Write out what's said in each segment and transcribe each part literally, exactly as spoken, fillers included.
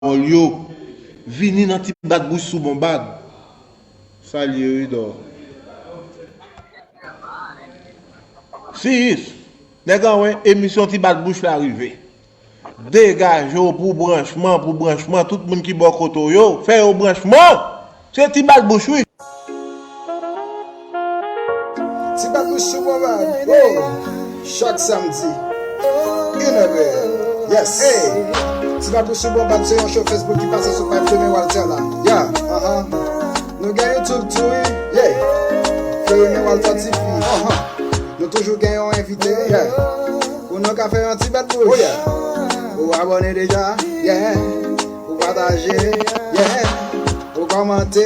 pawòl yo. Vini nan Ti Bat Bouch sou Bonbad. Salye wi dò. Sis, nèg an wè emisyon Ti Bat Bouch la rive. Degaje w pou branchman, pou branchman, tout moun ki bò kote w yo, fè yo branchman. Se Ti Bat Bouch wi. Ti Bat Bouch sou Bonbad, oh, chak samdi, inè pm. Yes. Hey. Ti Bat Bouch sou Bonbad se yon show Facebook ki pase sou paj Flemen Walter la. Yeah, aha. Nou gen YouTube tou wi. Yeah. Flemen Walter T V. Aha. Nou toujou gen yon envite. Yeah. Pou nou ka fè yon ti bat bouch. Oh yeah. Ou abòne deja. Yeah. Ou pataje. Yeah. Ou kòmante.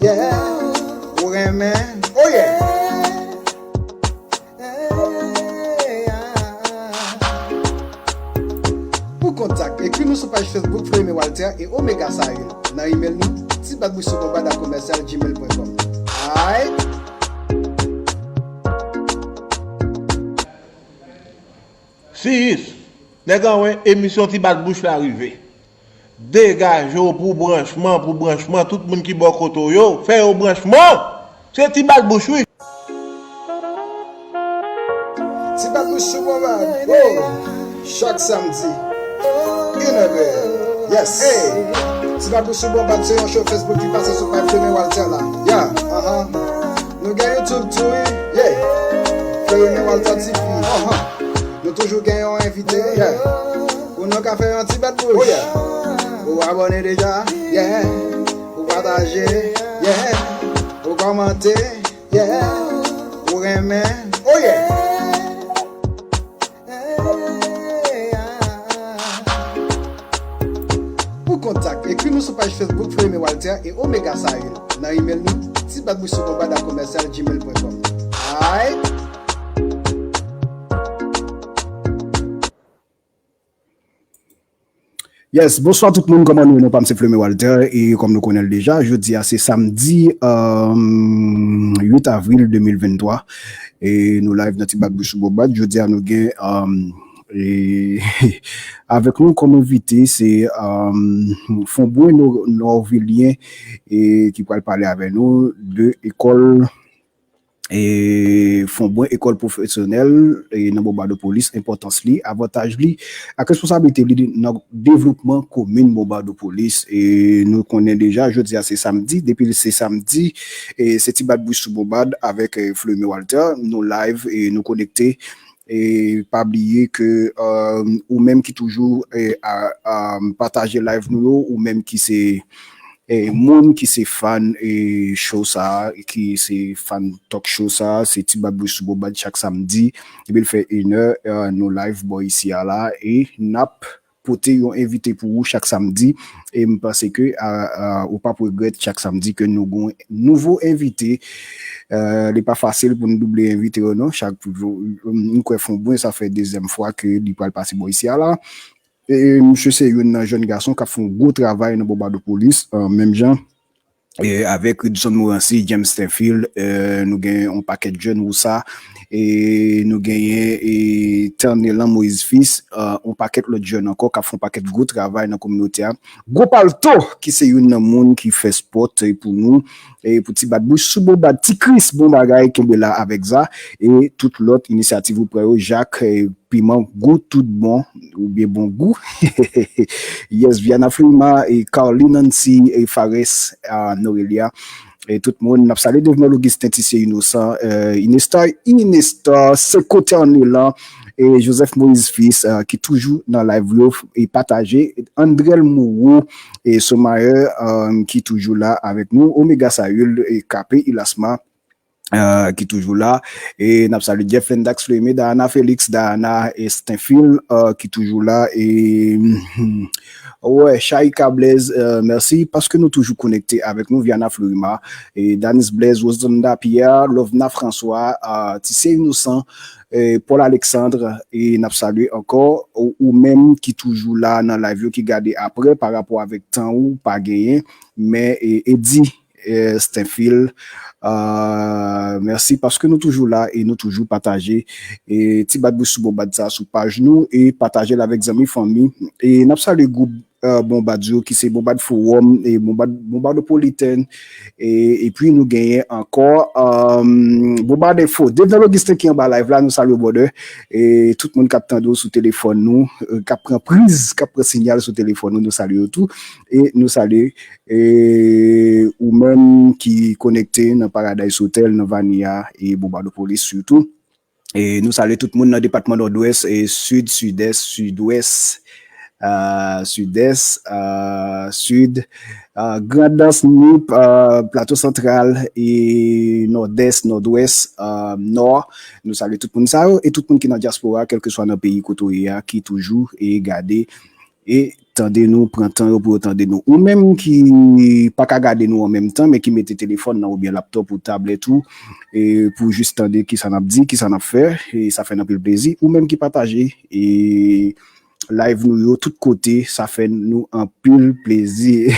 Yeah. Ou renmen. Oh yeah. Pou kontak, ekri nou sou paj Facebook Floyme Walter e Omega Sayil. Nan email nou, ti bat bouch sou bonbad a commercial gmail point com. Alright. Sis, nèg an wè emisyon Ti Bat Bouch la rive. Degaje w pou branchman, pou branchman, tout moun ki bò kote w yo, fè yo branchman. Se Ti Bat Bouch wi. Ti Bat Bouch sou Bonbad, oh, chak samdi, inè pm. Yes. Hey. Ti Bat Bouch sou Bonbad se yon show Facebook ki pase sou paj Flemen Walter la. Yeah, aha. Nou gen YouTube tou wi. Yeah. Flemen Walter T V. Aha. Nou toujou gen yon envite. Yeah. Pou nou ka fè yon ti bat bouch. Oh yeah. Ou abòne deja. Yeah. Ou pataje. Yeah. Ou kòmante. Yeah. Ou renmen. Oh yeah. Pou kontak, ekri nou sou paj Facebook Floyme Walter e Omega Sayil. Nan email nou, ti bat bouch sou bonbad a commercial gmail point com. Alright. Yes, bonswa tout moun, kòman nou ye? Non pa m se Floyme Walter, e kòm nou konnen l deja, jodi a se samdi, euh, uit avril de mil venntwa, e nou live nan Ti Bat Bouch sou Bonbad. Jodi a nou gen, euh, e, avèk nou kòm envite, se, euh, Fombrun Nor-, Norvilien, e ki pral pale avè nou de ekòl e Fombrun, ekòl pwofesyonèl, e nan Bonbadopolis, enpòtans li, avantaj li, ak responsablite li nan devlopman komin Bonbadopolis. E nou konnen deja, jodi a se samdi, depi se samdi, e se Ti Bat Bouch sou Bonbad avèk, e, Floyme Walter, nou live e nou konekte. E pa bliye ke, euh, ou menm ki toujou, e, a, a, pataje live nou yo, ou menm ki se, e, moun ki se fan, e, show sa a, e ki se fan talk show sa a, se Ti Bat Bouch sou Bonbad chak samdi. Epi l fè enè, e, nou live bò isi a la, e n ap pote yon envite pou ou chak samdi. E m panse ke, a, a, ou p ap regrèt chak samdi ke nou gon nouvo envite. E, li pa fasil pou n double envite yo non. Chak jou, m kwè Fombrun, sa fè dezyèm fwa ke li pral pase bò isi a la. E misye se youn nan jèn gason k ap fè yon gwo travay nan Bonbadopolis, e, menm jan, e, avèk Ridson Morancy, James Stenfield, e, nou gen yon pakèt jèn wousa, e nou genyen, e, Ternelan Moïse Fils, e, yon pakèt lòt jèn ankò k ap fè yon pakèt gwo travay nan kominote a. Gwo Palto, ki se youn nan moun ki fè spòt, e, pou nou, e pou Ti Bat Bouch sou Bonbad, Ti Kris, bon bagay, kenbe la avèk Za, e tout lòt inisyativ ou pran yo, Jak, e, Piman gou tout bon, oubyen bon gou. Yes, Viana Florima, e Carly Nancy, e Fares, a, Norelia. E tout moun, n ap salye Devenant Augustin, Tisye Inosan, e, Inestar, Inestar, Seko Ternelan, e Joseph Moïse Fils, e, ki toujou nan live yo, e pataje, Andrel Moreau, e Somayer, e, ki toujou la avèk nou, Omega Sayul, e K P Ilasma, e, ki toujou la. E n ap salye Jeff Lendax Flemé, Diana Félix, Diana Estenfil, e, ki toujou la. E, hmm, wè, Shaika Blaise, e, mèsi paske nou toujou konekte avèk nou, Viana Florima, e Danis Blaise, Rosanda Pierre, Lovna François, e, Tisye Inosan, e Paul Alexandre, e n ap salye ankò, ou, ou menm ki toujou la nan live yo, ki gade apre, pa rapò avèk tan ou pa genyen, men, e, Eddy, e, Stenfil, e, mèsi paske nou toujou la e nou toujou pataje, e, Ti Bat Bouch sou Bonbad sa sou paj nou e pataje l avèk zanmi, fanmi. E n ap salye gwoup, Bonbad yo, ki se Bonbad Forum e Bonbad, Bonbadopolitèn. E, epi nou genyen ankò Bonbad Info. Devenel Augustin ki anba live la, nou salye w, brother. E tout moun k ap tande w sou telefòn nou, k ap pran priz, k ap pran siyal sou telefòn nou, nou salye yo tou. E nou salye e ou menm ki konekte nan Paradise Hotel, nan Vania e Bonbadopolis sitou. E nou salye tout moun nan depatman Nòdwès, e Sid, Sidès, Sidwès, ah, Sidès, ah, Sid, ah, Grandans, Nip, ah, Plato Santral, e Nòdès, Nòdwès, ah, Nò. Nou salye tout moun sa yo, e tout moun ki nan dyaspora, kèlkeswa nan peyi kote w ye a, ki toujou e gade e tande nou, pran tan yo pou yo tande nou. Ou menm ki pa ka gade nou an menm tan, men ki mete telefòn nan oubyen laptòp ou tablèt ou, e pou jis tande kisa n ap di, kisa n ap fè, e sa fè n anpil plezi. Ou menm ki pataje e live nou yo tout kote, sa fè nou anpil plezi.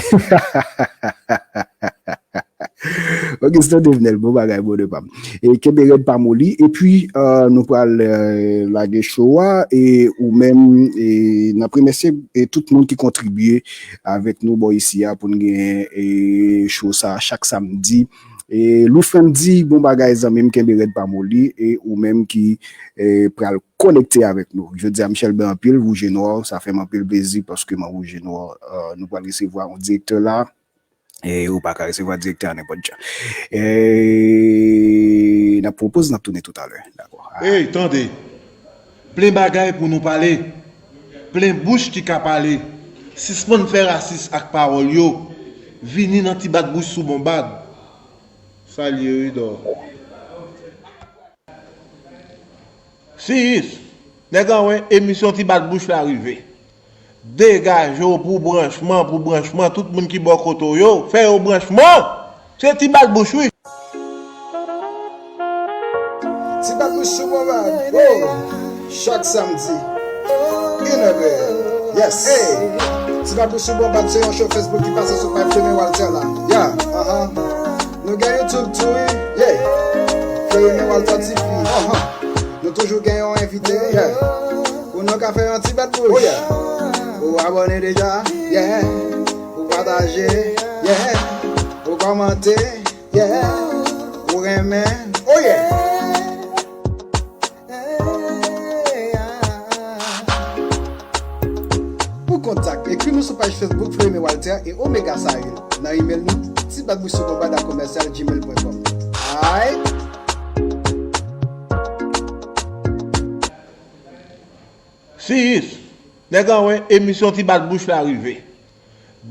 Augustin Devenel, bon bagay, brother pa m. E kenbe rèd, pa moli. Epi, euh, nou pral euh, lage show a. E ou menm, e n ap remèsye e tout moun ki kontribye avèk nou bò isi a pou n gen e show sa chak samdi. E Lou Fendi, bon bagay, zanmi m, kenbe rèd, pa moli. E ou menm ki e pral konekte avèk nou. Jodi a, m chèlbè anpil, wouje nwa, sa fè m anpil plezi paske mwen wouje nwa. Euh, nou pral resevwa yon direktè la. E ou pa ka resevwa direktè a nenpòt jan. E n ap pran yon poz, n ap tounen toutalè. Dakò. Ey, tande. Plen bagay pou nou pale. Plen bouch ki ka pale. Sispann fè rasis ak pawòl yo. Vini nan ti bat bouch sou Bonbad. Salye Ridò. Sis, nèg an wè emisyon ti bat bouch la rive. Degaje w pou branchman, pou branchman, tout moun ki bò kote w yo, fè yo branchman! Se ti bat bouch wi. Ti bat bouch sou Bonbad, oh, chak samdi, inè. Yes. Hey. Ti bat bouch sou Bonbad se yon show Facebook ki pase sou paj Flemen Walter la. Yeah, aha. Nou gen YouTube tou wi. Yeah. Flemen Walter T V. Aha. Nou toujou gen yon envite. Yeah. Pou nou ka fè yon ti bat bouch. Oh yeah. Ou abòne deja? Yeah. Ou pataje? Yeah. Ou kòmante? Yeah. Ou renmen? Oh yeah. Pou kontak, ekri nou sou paj Facebook Florimé Walter e Omega Sahil. Nan email nou, ti bat bouch sou Bonbad a commercial gmail point com. Alright? Sis, nèg an wè emisyon ti bat bouch la rive.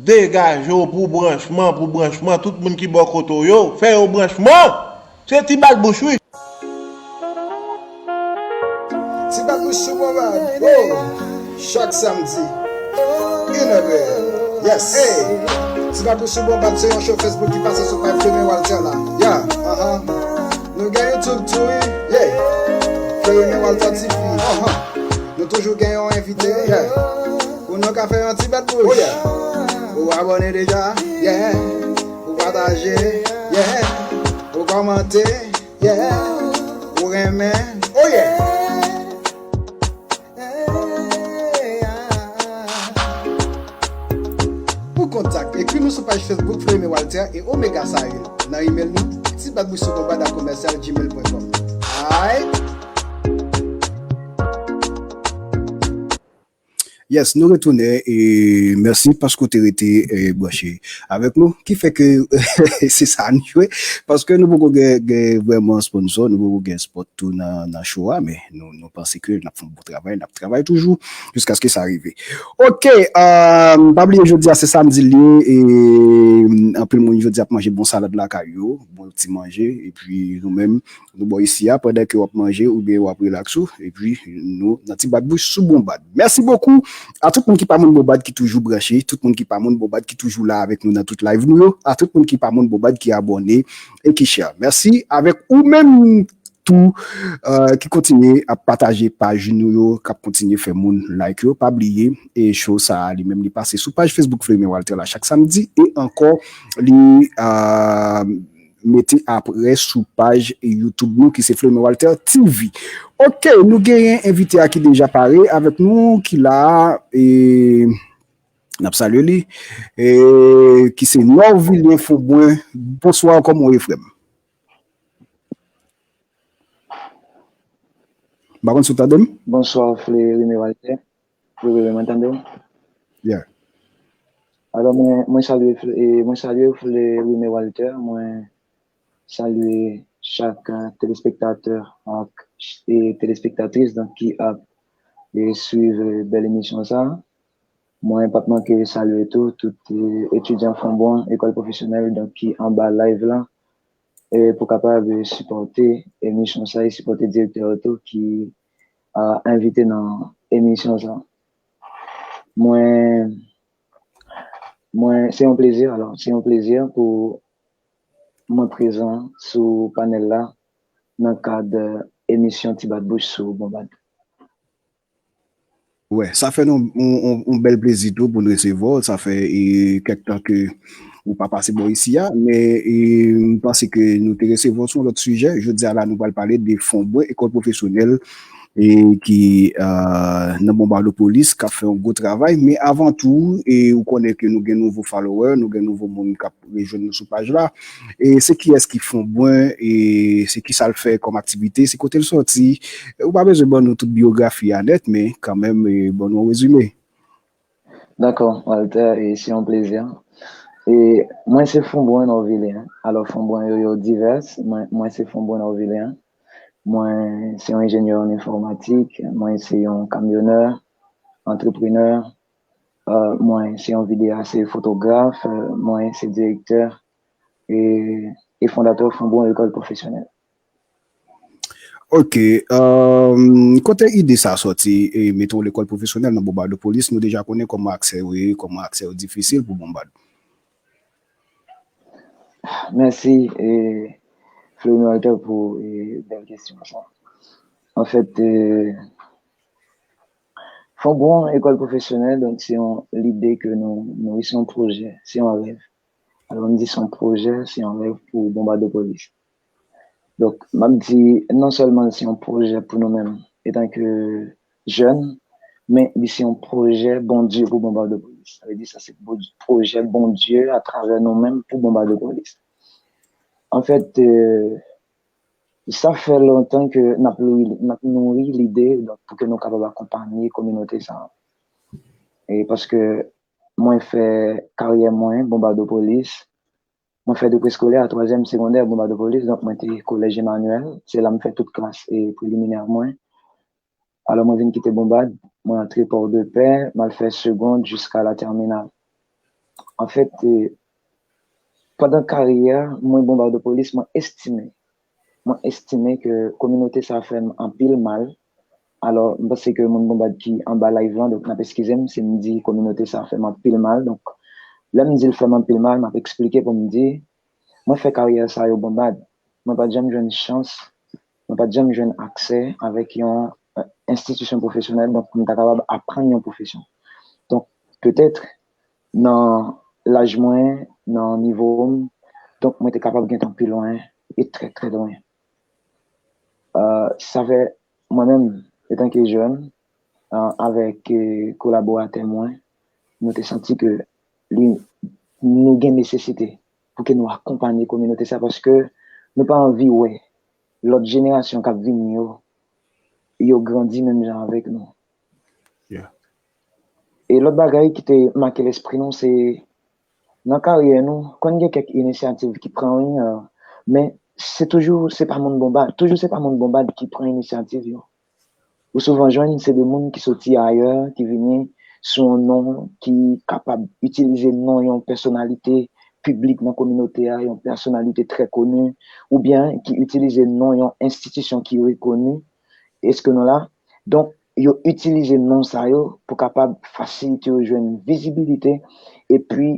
Degaje w pou branchman, pou branchman, tout moun ki bò kote w yo, fè yo branchman! Se ti bat bouch wi. Ti bat bouch sou Bonbad, oh, chak samdi, inè. Yes. Hey. Ti bat bouch sou Bonbad se yon show Facebook ki pase sou paj Flemen Walter la. Yeah, aha. Nou gen YouTube tou wi. Yeah. Flemen Walter T V. Aha. Nou toujou gen yon envite. Yeah. Pou nou ka fè yon ti bat bouch. Oh yeah. Ou abòne deja? Yeah. Ou pataje? Yeah. Ou kòmante? Yeah. Ou renmen? Oh yeah. Pou kontak, ekri nou sou paj Facebook Florimé Walter e Omega Sahil. Nan email nou, ti bat bouch sou Bonbad a commercial gmail point com. Alright? Yes, nou retounen e mèsi paske w te rete e branche avèk nou. Ki fè ke se sa nou jwe. Paske nou poko gen, gen vrèman sponsor, nou poko gen spot tou nan, nan show a, men nou, nou panse ke n ap fè yon bon travay, n ap travay toujou jiskaske sa rive. Ok, euh, pa bliye jodi a se samdi l ye, e anpil moun jodi ap manje bon salad lakay yo, bon ti manje, epi nou menm, nou bò isi a, pandan ke w ap manje oubyen w ap rilaks ou, epi nou nan ti bat bouch sou Bonbad. Mèsi bokou a tout moun ki pa moun Bonbad ki toujou branche, tout moun ki pa moun Bonbad ki toujou la avèk nou nan tout live nou yo, a tout moun ki pa moun Bonbad ki abòne e ki share. Mèsi avèk ou menm tou, euh, ki kontinye ap pataje paj nou yo, k ap kontinye fè moun like yo. Pa bliye, e show sa a li menm li pase sou paj Facebook Florimé Walter la chak samdi, e ankò li, euh, mete aprè sou paj YouTube nou ki se Florimé Walter T V. Ok, nou genyen envite a ki deja pare avèk nou, ki la, e n ap salye li, e, ki se Norvilien Fombrun. Bonswa, kòman w ye, frè m? M pa konn si w tande m? Bonswa, Fleurime Walter. Wi, wi, wi, mwen tande w. Yeah. Alò, mwen, mwen salye, Fle- e, mwen salye Fleurime Walter, mwen salye chak, e, telespektatè ak, e, telespektatris, donk, ki ap, e, swiv, e, bèl emisyon sa. Mwen p ap manke salye tou tout, e, etidyan Fombrun, ekòl pwofesyonèl, donk, ki anba live la, e, pou kapab, e, sipòte emisyon sa e sipòte direktè yo tou ki, a, envite nan emisyon sa. Mwen, mwen, se yon plezi, alò, se yon plezi pou mwen prezan sou panèl la nan kad, e, emisyon Ti Bat Bouch sou Bonbad. Wè, sa fè nou yon, yon, yon bèl plezi tou pou n resevwa w. Sa fè, e, kèk tan ke ou pa pase bò isi a, men, e, m panse ke nou te resevwa w sou yon lòt sijè. Jodi a la, nou pral pale de Fombrun, ekòl pwofesyonèl, e, ki, e, nan Bonbadopolis, k ap fè yon gwo travay. Men avan tou, e, ou konnen ke nou gen nouvo follower, nou gen nouvo moun k ap rejwenn nou sou paj la. E se kiyès ki Fombrun, e se kisa l fè kòm aktivite, se kote l sòti. Ou pa bezwen ban nou tout biyografi a nèt, men kanmenm, e, ban nou yon rezime. Dakò, Walter, e se yon plezi. E mwen se Fombrun Norvilien. Alò, Fombrun yo, yo divès. Mwen, mwen se Fombrun Norvilien. Mwen se yon enjenyè an enfòmatik. Mwen se yon kamyonè, antreprenè. E, mwen se yon videas e fotograf. E, mwen se direktè e, e fondatè Fombrun Ekòl Pwofesyonèl. Ok. E, kote ide sa sòti, e, mete w lekòl pwofesyonèl nan Bonbadopolis? Nou deja konnen kòman aksè yo ye, kòman aksè yo difisil pou Bonbad. Mèsi, e, Fleurime Walter, pou, e, bèl kesyon sa. Anfèt, e, Fombrun Ekòl Pwofesyonèl, donk, se yon lide ke nou, nou, se yon pwojè, se yon rèv. Alò, m di se yon pwojè, se yon rèv pou Bonbadopolis. Donk, m ap di, non sèlman se yon pwojè pou nou menm, etanke jèn, men li se yon pwojè Bondye pou Bonbadopolis. Sa vle di, sa se pwo- pwojè Bondye atravè nou menm pou Bonbadopolis. Anfèt, e, sa fè lontan ke n ap nouri, n ap nouri lide, donk, pou ke nou kapab akonpanye kominote sa a. E paske mwen fè karyè mwen Bonbadopolis, mwen fè de preskolè a twazyèm segondè Bonbadopolis, donk mwen te kolèj Emmanuel, se la m fè tout klas e preliminè mwen. Alò, mwen vin kite Bonbad, mwen antre Pòdepè, m al fè segond jiska la tèminal. Anfèt, e, pandan karyè mwen Bonbadopolis, mwen estime, mwen estime ke kominote sa a fè m anpil mal. Alò, m panse ke moun Bonbad ki anba live lan, donk n ap eskize m si m di kominote sa a fè m anpil mal. Donk, lè m di l fè m anpil mal, m ap eksplike pou m di, mwen fè karyè sa yo Bonbad. Mwen pa t janm jwenn chans, mwen pa t janm jwenn aksè avèk yon, e, enstitisyon pwofesyonèl, donk pou m ta kapab aprann yon pwofesyon. Donk, petèt, nan laj mwen, nan nivo m, donk mwen te kapab gentan pi lwen, e trè, trè lwen. E, sa fè mwen menm, etanke jèn, e, avèk, e, kolaboratè mwen, nou te santi ke li, nou gen nesesite pou ke nou akonpanye kominote sa, paske nou pa anvi wè lòt jenerasyon k ap vini yo, yo grandi menm jan avèk nou. Yeah. E lòt bagay ki te make lespri nou, se nan karyè nou, konn gen kèk inisyativ ki pran, wi, e, men se toujou, se pa moun Bonbad, toujou se pa moun Bonbad ki pran inisyativ yo. Ou souvan jwenn se de moun ki soti ayè, ki vini sou yon non ki kapab itilize non yon pèsonalite piblik nan kominote a, yon pèsonalite trè koni, oubyen ki itilize non yon enstitisyon ki rekoni. Èske nou la? Donk, yo itilize non sa yo pou kapab fasilite yo jwenn vizibilite, epi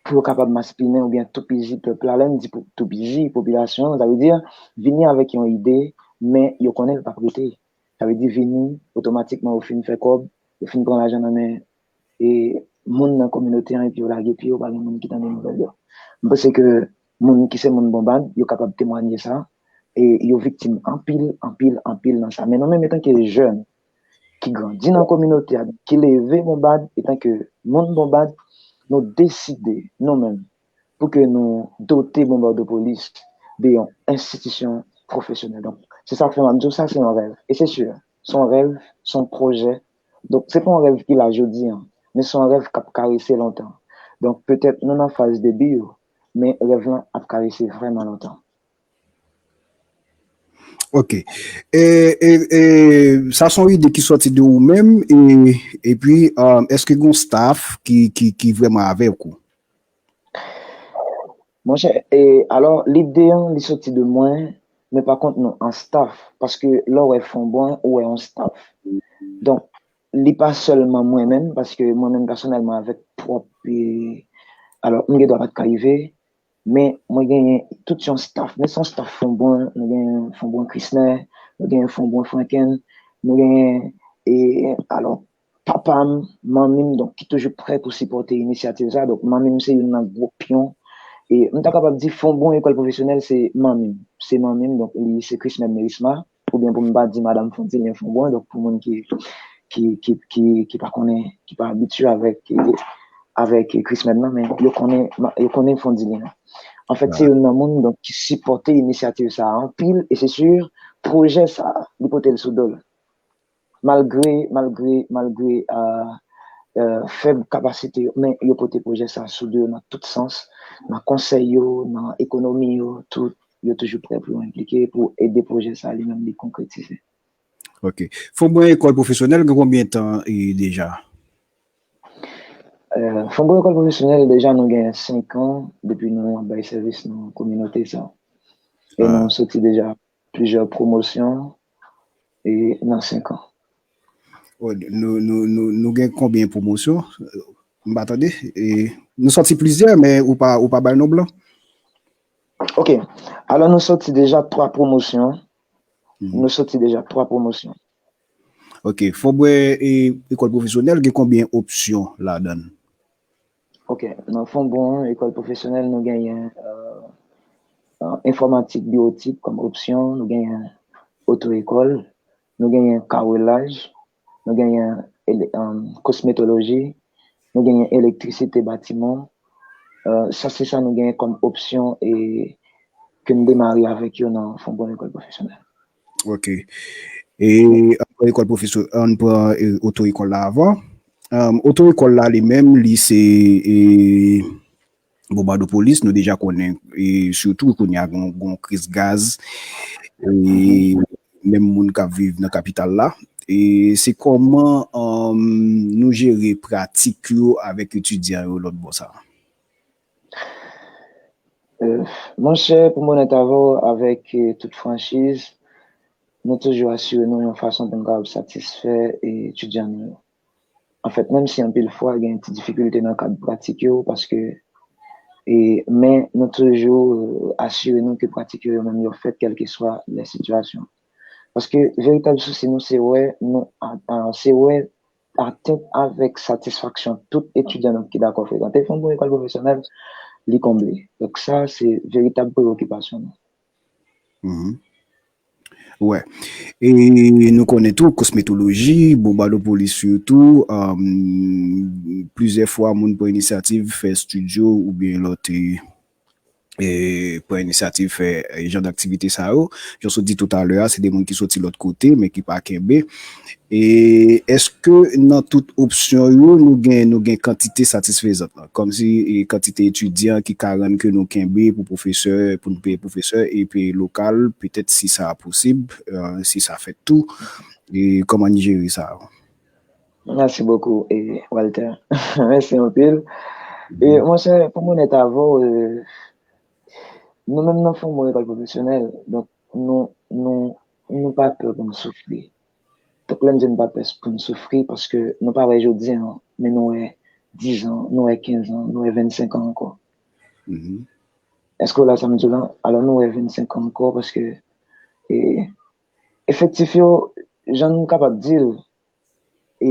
pou yo kapab maspinen oubyen toupizi pèp la. Lè m di pou- toupizi popilasyon an, sa vle di vini avèk yon ide, men yo konnen l p ap rete. Sa vle di vini, otomatikman yo fin fè kòb, yo fin pran lajan nan men, e, moun nan kominote an, epi yo lage pye, yo pa gen moun ki tande nouvèl yo. M panse ke moun ki se moun Bonbad, yo kapab temwanye sa, e yo viktim anpil, anpil, anpil nan sa. Men nou menm, etanke jèn, ki grandi nan kominote a, ki leve Bonbad, etanke moun Bonbad, nou deside, nou menm, pou ke nou dote Bonbadopolis de yon enstitisyon pwofesyonèl. Donk, se sa k fè m ap di w sa se yon rèv. E se si, se yon rèv, se yon pwojè. Donk, se pa yon rèv ki la jodi a, men se yon rèv k ap karese lontan. Donk, petèt nou nan faz debi yo, men rèv lan ap karese vrèman lontan. Ok. E, e, e, sa se yon ide ki soti de ou menm, e, epi, um, èske gen yon staff ki, ki, ki vrèman avèk ou? Monchè, e, alò, lide an, li soti de mwen, men pa kont nou an staff, paske lè w wè Fonbwen, ou wè yon staff. Donk, li pa sèlman mwen menm, paske mwen menm pèsonèlman avèk pwòp, e, alò, m gen dwa pa t ka rive, men mwen genyen tout yon staff. Men se yon staff Fonbwen, nou genyen Fonbwen Krisnè, nou genyen Fonbwen Franken, nou genyen, e, alò, papa m, manmi m, donk, ki toujou prè pou sipòte inisyativ sa. Donk, manmi m se youn nan gwo pyon. E m ta kapab di Fonbwen Ekòl Pwofesyonèl se manmi m. Se manmi m, donk, li se Christmène Merisma, oubyen pou m pa di Madanm Fondilien Fonbwen, donk, pou moun ki, ki, ki, ki, ki pa konnen, ki pa abitye avèk, avèk Christmène nan, men yo konnen, yo konnen Fondilien. Anfèt, se youn nan moun, donk, ki sipòte inisyativ sa a anpil, e se si, pwojè sa a, li pote l sou do l. Malgre, malgre, malgre, euh, euh, fèb kapasite yo, men yo pote pwojè sa a sou do yo nan tout sans, nan konsèy yo, nan ekonomi yo, tout, yo toujou prè pou yo enplike, pou ede pwojè sa a li menm li konkretize. Ok. Fonbwen Ekòl Pwofesyonèl gen konbyen tan e deja? Euh, Fonbwen Ekòl Pwofesyonèl, deja nou gen senk an depi nou ap bay sèvis nan kominote sa. E nou soti deja plizyè pwomosyon e nan senk an. Oh, nou, nou, nou, nou gen konbyen pwomosyon? M pa tande. E, nou soti plizyè, men ou pa, ou pa bay non blan. Ok. Alò, nou soti deja twa pwomosyon. Nou soti deja twa pwomosyon. Ok. Fonbwen e, Ekòl Pwofesyonèl, gen konbyen opsyon ladan l? Ok. Nan Fonbwen Ekòl Pwofesyonèl, nou genyen, euh, euh, enfòmatik biwotik kòm opsyon, nou genyen oto-ekòl, nou genyen kawelaj, nou genyen ele-, um, kosmetoloji, nou genyen elektrisite batiman. Euh, sa se sa nou genyen kòm opsyon e ke n demare avèk yo nan Fonbwen Ekòl Pwofesyonèl. Ok. E ann pran ekòl pwofesyon-, ann pran, e, oto-ekòl la avan. Um, oto-ekòl la li menm, li se, e, Bonbadopolis, nou deja konnen, e sitou kounye a gon, gon kriz gaz, e menm moun k ap viv nan kapital la. E se kòman, um, nou jere pratik yo avèk etidyan yo lòt bò sa a? Euh, monchè, pou m onèt avè w, avèk, eh, tout franchiz, nou toujou asire nou yon fason pou n kapab satisfè, eh, etidyan nou yo. Anfèt, menm si anpil fwa gen ti difikilte nan kad pratik yo, paske, eh, men nou toujou, eh, asire nou ke pratik yo, yo menm yo fèt kèlkeswa lè sitiyasyon. Paske veritab sousi nou se wè nou a-, a-, se wè atent avèk satisfaksyon tout etidyan nou ki dakò frekante Fonbwen Ekòl Pwofesyonèl, li konble. Donk sa, se veritab preyokipasyon nou. Mhm. Wè. E nou konnen tou, kosmetoloji, Bonbadopolis sitou, um, plizyè fwa moun pran inisyativ fè estidyo oubyen lòt, e, e, pran inisyativ fè, e, jan daktivite sa yo. Jan w sot di toutalè a, se de moun ki soti lòt kote, men ki pa kenbe. E èske nan tout opsyon yo, nou gen, nou gen kantite satisfezant lan? Kòmsi, e, kantite etidyan ki ka rann ke nou kenbe pou pwofesè, pou nou peye pwofesè, e peye lokal, petèt si sa posib, e, si sa fèt tou, e kòman n jere sa yo? Merci beaucoup, eh, Walter. Mèsi anpil. E, monchè, pou m onèt avè w, eh, nou menm nan Fonbwen Ekòl Pwofesyonèl, donk, nou, nou, nou pa pè pou n soufri. Donk, lè m di n pa pè pou n soufri, paske nou pa wè jodi an, men nou wè diz an, nou wè kenz an, nou wè vennsenk an ankò. Èske w la sa m di w la? Alò, nou wè vennsenk an ankò, paske, eh, efektif yo, jan nou kapab di l, e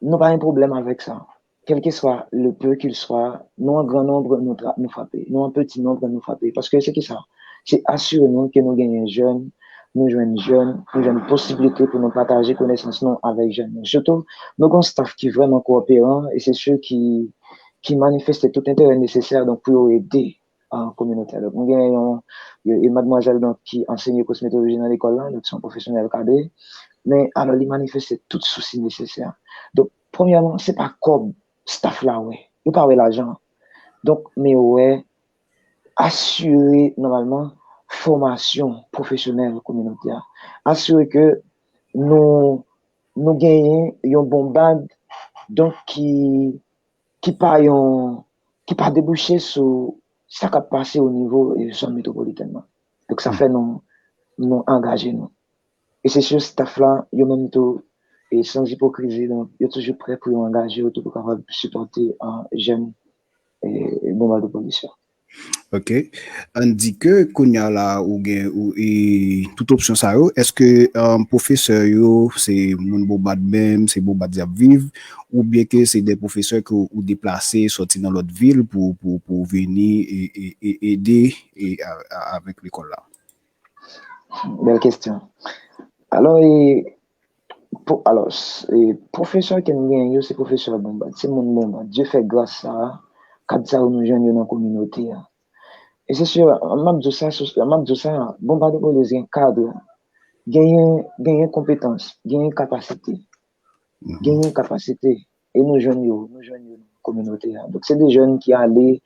nou pa gen pwoblèm avèk sa. Kèlkeswa le peu qu'il soit, nou an gran nonb, nou tra-, nou frape. Nou an peti nonb, nou frape. Paske se ki sa? Se asire nou ke nou genyen jèn, nou jwenn jèn, nou jwenn posiblite pou nou pataje konesans nou avèk jèn yo. Sitou, nou gen yon staff ki vrèman kowoperan e se sou ki, ki manifeste tout enterè nesesè donk, pou yo ede an kominote a. Donk, nou gen yon, e, e madmwazèl donk, ki ansenye kosmetoloji nan lekòl la, donk se yon pwofesyonèl kadre, men alò li manifeste tout sousi nesesè. Donk, premyèman, se pa kòb staff la wè, yo pa wè lajan. Donk, men yo wè asire nòmalman fòmasyon pwofesyonèl kominote a. Asire ke nou, nou genyen yon bonbad donk ki, ki pa yon, ki pa debouche sou sa k ap pase o nivo e zòn metwopolitèn nan. Donk sa fè nou, nou angaje nou. E se sou staff la, yo menm tou, e san ipokrizi, donk yo toujou prè pou yo angaje yo tou pou kapab sipòte jèn e, e bonbadopolis yo. Ok. Ann di ke kounye a la ou gen ou, e, tout opsyon sa yo, èske um, pwofesè yo se moun Bonbad menm, se Bonbad y ap viv, oubyen ke se de pwofesè ke ou deplase sòti nan lòt vil pou, pou, pou vini e, e, e ede e, a, a, avèk lekòl la? Bèl kesyon. Alò, e, pou, alò, e, pwofesè ke n gen yo, se pwofesè Bonbad, se moun Bonbad. Dye fè gras sa, kad sa yo nou jwenn yo nan kominote a. E se si, m ap di w sa, m ap di w sa, Bonbad Polis gen kad, genyen, genyen konpetans, genyen kapasite. Genyen kapasite. E nou jwenn yo, nou jwenn yo nan kominote a. Donk, se de jèn ki ale,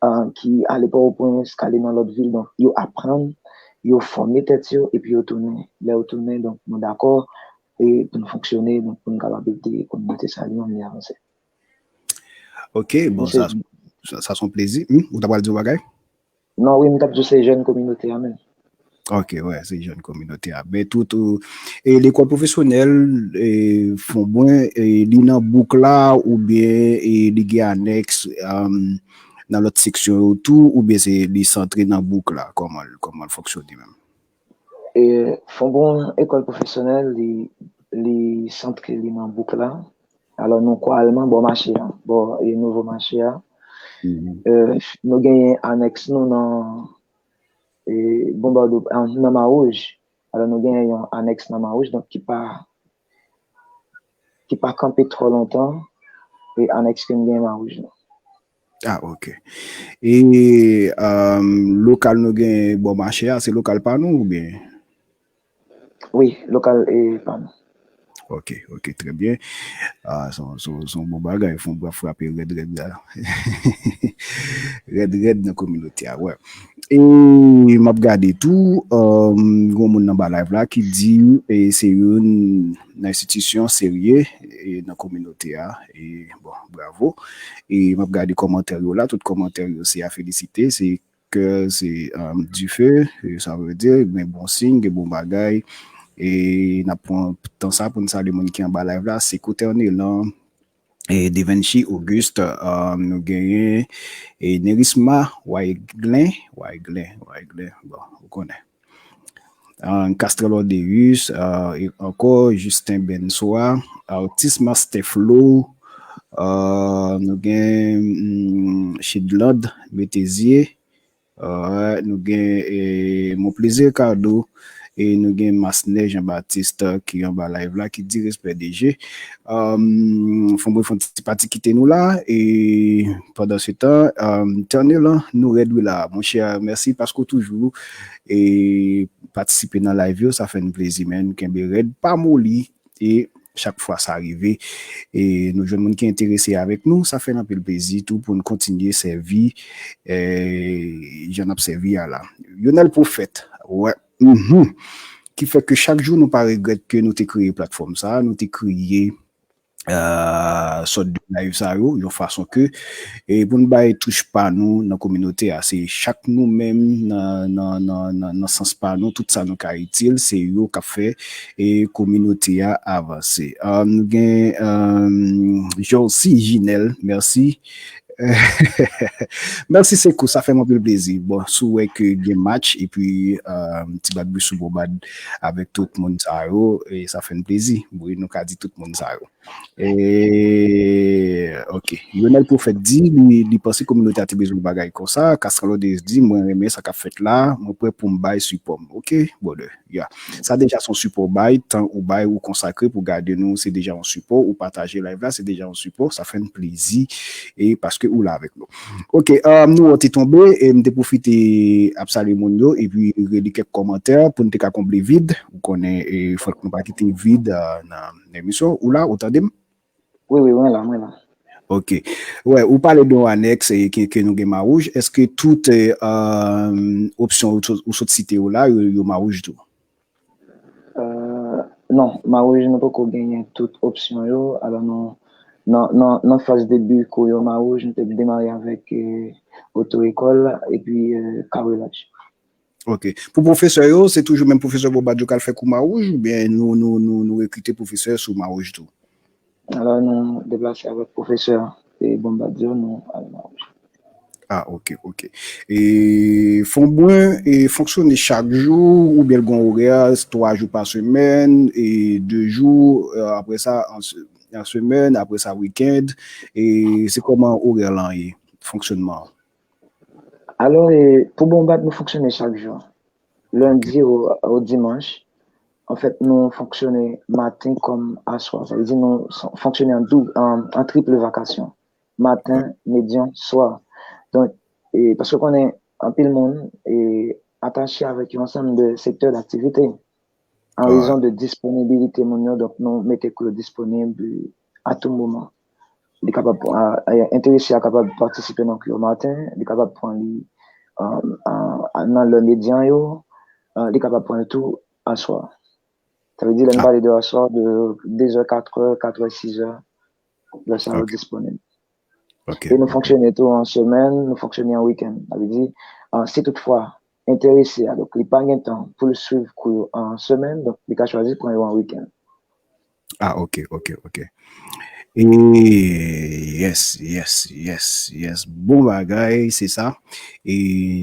uh, ki ale Pòtoprens, ki ale nan lòt vil. Donk, yo aprann, yo fòme tèt yo, epi yo tounen. Lè yo tounen, donk, nou dakò e pou n fonksyone, donk, pou n kapab ede kominote sa li menm li avanse. Ok, bon, sa, sa, sa se yon plezi. Hmm? Ou ta pral di yon bagay? Non, wi, m t ap di se jèn kominote a menm. Ok, wè, se jèn kominote a. Men tout, e lekòl pwofesyonèl, e, Fonbwen, e, li nan bouk la, oubyen e, li gen anèks um, nan lòt seksyon yo tou, oubyen se li santre nan bouk la, kòman, kòman l fonksyone menm? E, Fonbwen ekòl pwofesyonèl, li, li santre li nan bouk la. Alò, nou kwayèlman bò mache a, bò e nouvo mache a. Mm -hmm. E, nou genyen anèks nou nan e, Bonbado, nan Mawouj. Alò, nou genyen yon anèks nan Mawouj, donk ki pa, ki pa kanpe twò lontan, e anèks ke n genyen Mawouj nan. Ah, ok. E um, lokal nou gen bò mache a, se lokal pa nou oubyen? Wi, lokal e pa nou. Ok, ok, trè byen. Ah, se yon bon bagay, Fonbwen ap frape rèd rèd la. Rèd rèd nan kominote a, wè. E m ap gade tou, um, gen yon moun nan ba live la ki di e se youn nan enstitisyon serye e nan kominote a. E bon, bravo. E m ap gade kòmantè yo la, tout kòmantè yo se a felisite, se kè, se um, dife, e sa vle di gen bon siy, gen bon bagay. E n ap pran tan sa pou n salye moun ki anba live la, se Kotènelan, e Devenchi Auguste, um, nou genyen e Nerisma Wayglen, Wayglen, Wayglen, bon, ou konnen. Um, Castrel Ordeus, uh, e ankò Justin Benswa, Artis Master Flow, uh, nou gen um, Chidland Metezye, uh, nou gen e, Mon Plaisir Ricardo, e nou gen Masnè Jean Baptiste ki anba live la, ki di respè D J. Um, Fonbwen fè yon ti pati kite nou la, e pandan se tan, um, Tènelan, nou rèd wi la, monchè, mèsi paske w toujou e patisipe nan live yo, sa fè n plezi, men nou kenbe rèd, pa moli, e chak fwa sa rive, e nou jwenn moun ki enterese avèk nou, sa fè n anpil plezi tou pou n kontinye sèvi, e, jan n ap sèvi a la. Lionel Prophète, wè, mhm. Ki fè ke chak jou nou pa regrèt ke nou te kreye platfòm sa, nou te kreye uh, sòt de live sa yo, yon fason ke e pou n bay touch pa nou nan kominote a. Se chak nou menm nan, nan, nan, nan, nan sans pa nou, tout sa nou ka itil, se yo k ap fè e kominote a avanse. Uh, nou gen um, Jorcy Ginel, mèsi. Mèsi Sekou, sa fè m anpil plezi. Bon, si w wè ke gen match, epi euh, Ti Bad Bri sou Bon Bad avèk tout moun sa yo, e sa fè n plezi. Wi, nou ka di tout moun sa yo. E, ok. Lionel Prophète di, li, li panse kominote a te bezwen yon bagay konsa. Castral Rodriguez di, mwen renmen sa k ap fèt la, mwen prè pou m bay sipò m. Ok, brother. Yeah. Sa deja se yon sipò w bay, tan ou bay, ou konsakre pou gade nou, se deja yon sipò, ou pataje live la, se deja yon sipò, sa fè n plezi, e paske ou la avèk nou. Ok, um, nou wè w te tonbe, e m te pwofite ap salye moun yo, epi reli kèk kòmantè pou n te ka konble vid. Ou konnen, e, fòk nou pa kite vid uh, nan emisyon. Ou la, ou tande m? Wi, wi, mwen la, mwen la. Ok. Wè, ou pale de yon anèks e ke, ke nou gen Mawouj. Èske tout e, um, opsyon ou, sot- ou sot site yo la, yo, yo Mawouj tou? Euh, non, Mawouj nou poko genyen tout opsyon yo. Alò nou, nan, nan, nan faz debi kou yo Mawouj, nou te demare avèk eh, oto ekòl epi eh, kawelaj. Ok. Pou pwofesè yo, se toujou menm pwofesè Bon Bad yo k al fè kou Mawouj oubyen nou, nou, nou, nou rekrite pwofesè sou Mawouj tou? Alò nou deplase avèk pwofesè e Bon Bad yo, nou al Mawouj. Ah, ok, ok. E Fonbwen e fonksyone chak jou oubyen l gen yon orè, twa jou pa semèn, e de jou, euh, apre sa, an se- an semèn, apre sa, wikenn, e se kòman orè lan ye, fonksyonman an? Alò, e, pou Bon Bad, nou fonksyone chak jou. Lendi o, o dimanch, anfèt, nou fonksyone maten kòm aswa. Sa vle di nou fonksyone an doub, an, an triple vakasyon. Maten, medyan, swa. Donk, e, paske konnen anpil moun e, atache avèk yon ansanm de sektè daktivite. An rezon de disponibilite moun yo, donk nou mete kou yo disponib a tou moman. Li kapab, enterese a kapab patisipe nan kou yo maten, li kapab pran li nan lè medyan yo, li kapab pran li tou aswa. Sa vle di, lè n pale de aswa, de dezè, katrè, katrè, sizè, lè sa yo disponib. E nou fonksyone tou an semèn, nou fonksyone an wikenn. Sa vle di, si toutfwa enterese a, donk li pa gen tan pou l swiv kou yo an semèn, donk li ka chwazi pran yo an wikenn. Ah, ok, ok, ok. E yes, yes, yes, yes. Bon bagay, se sa. E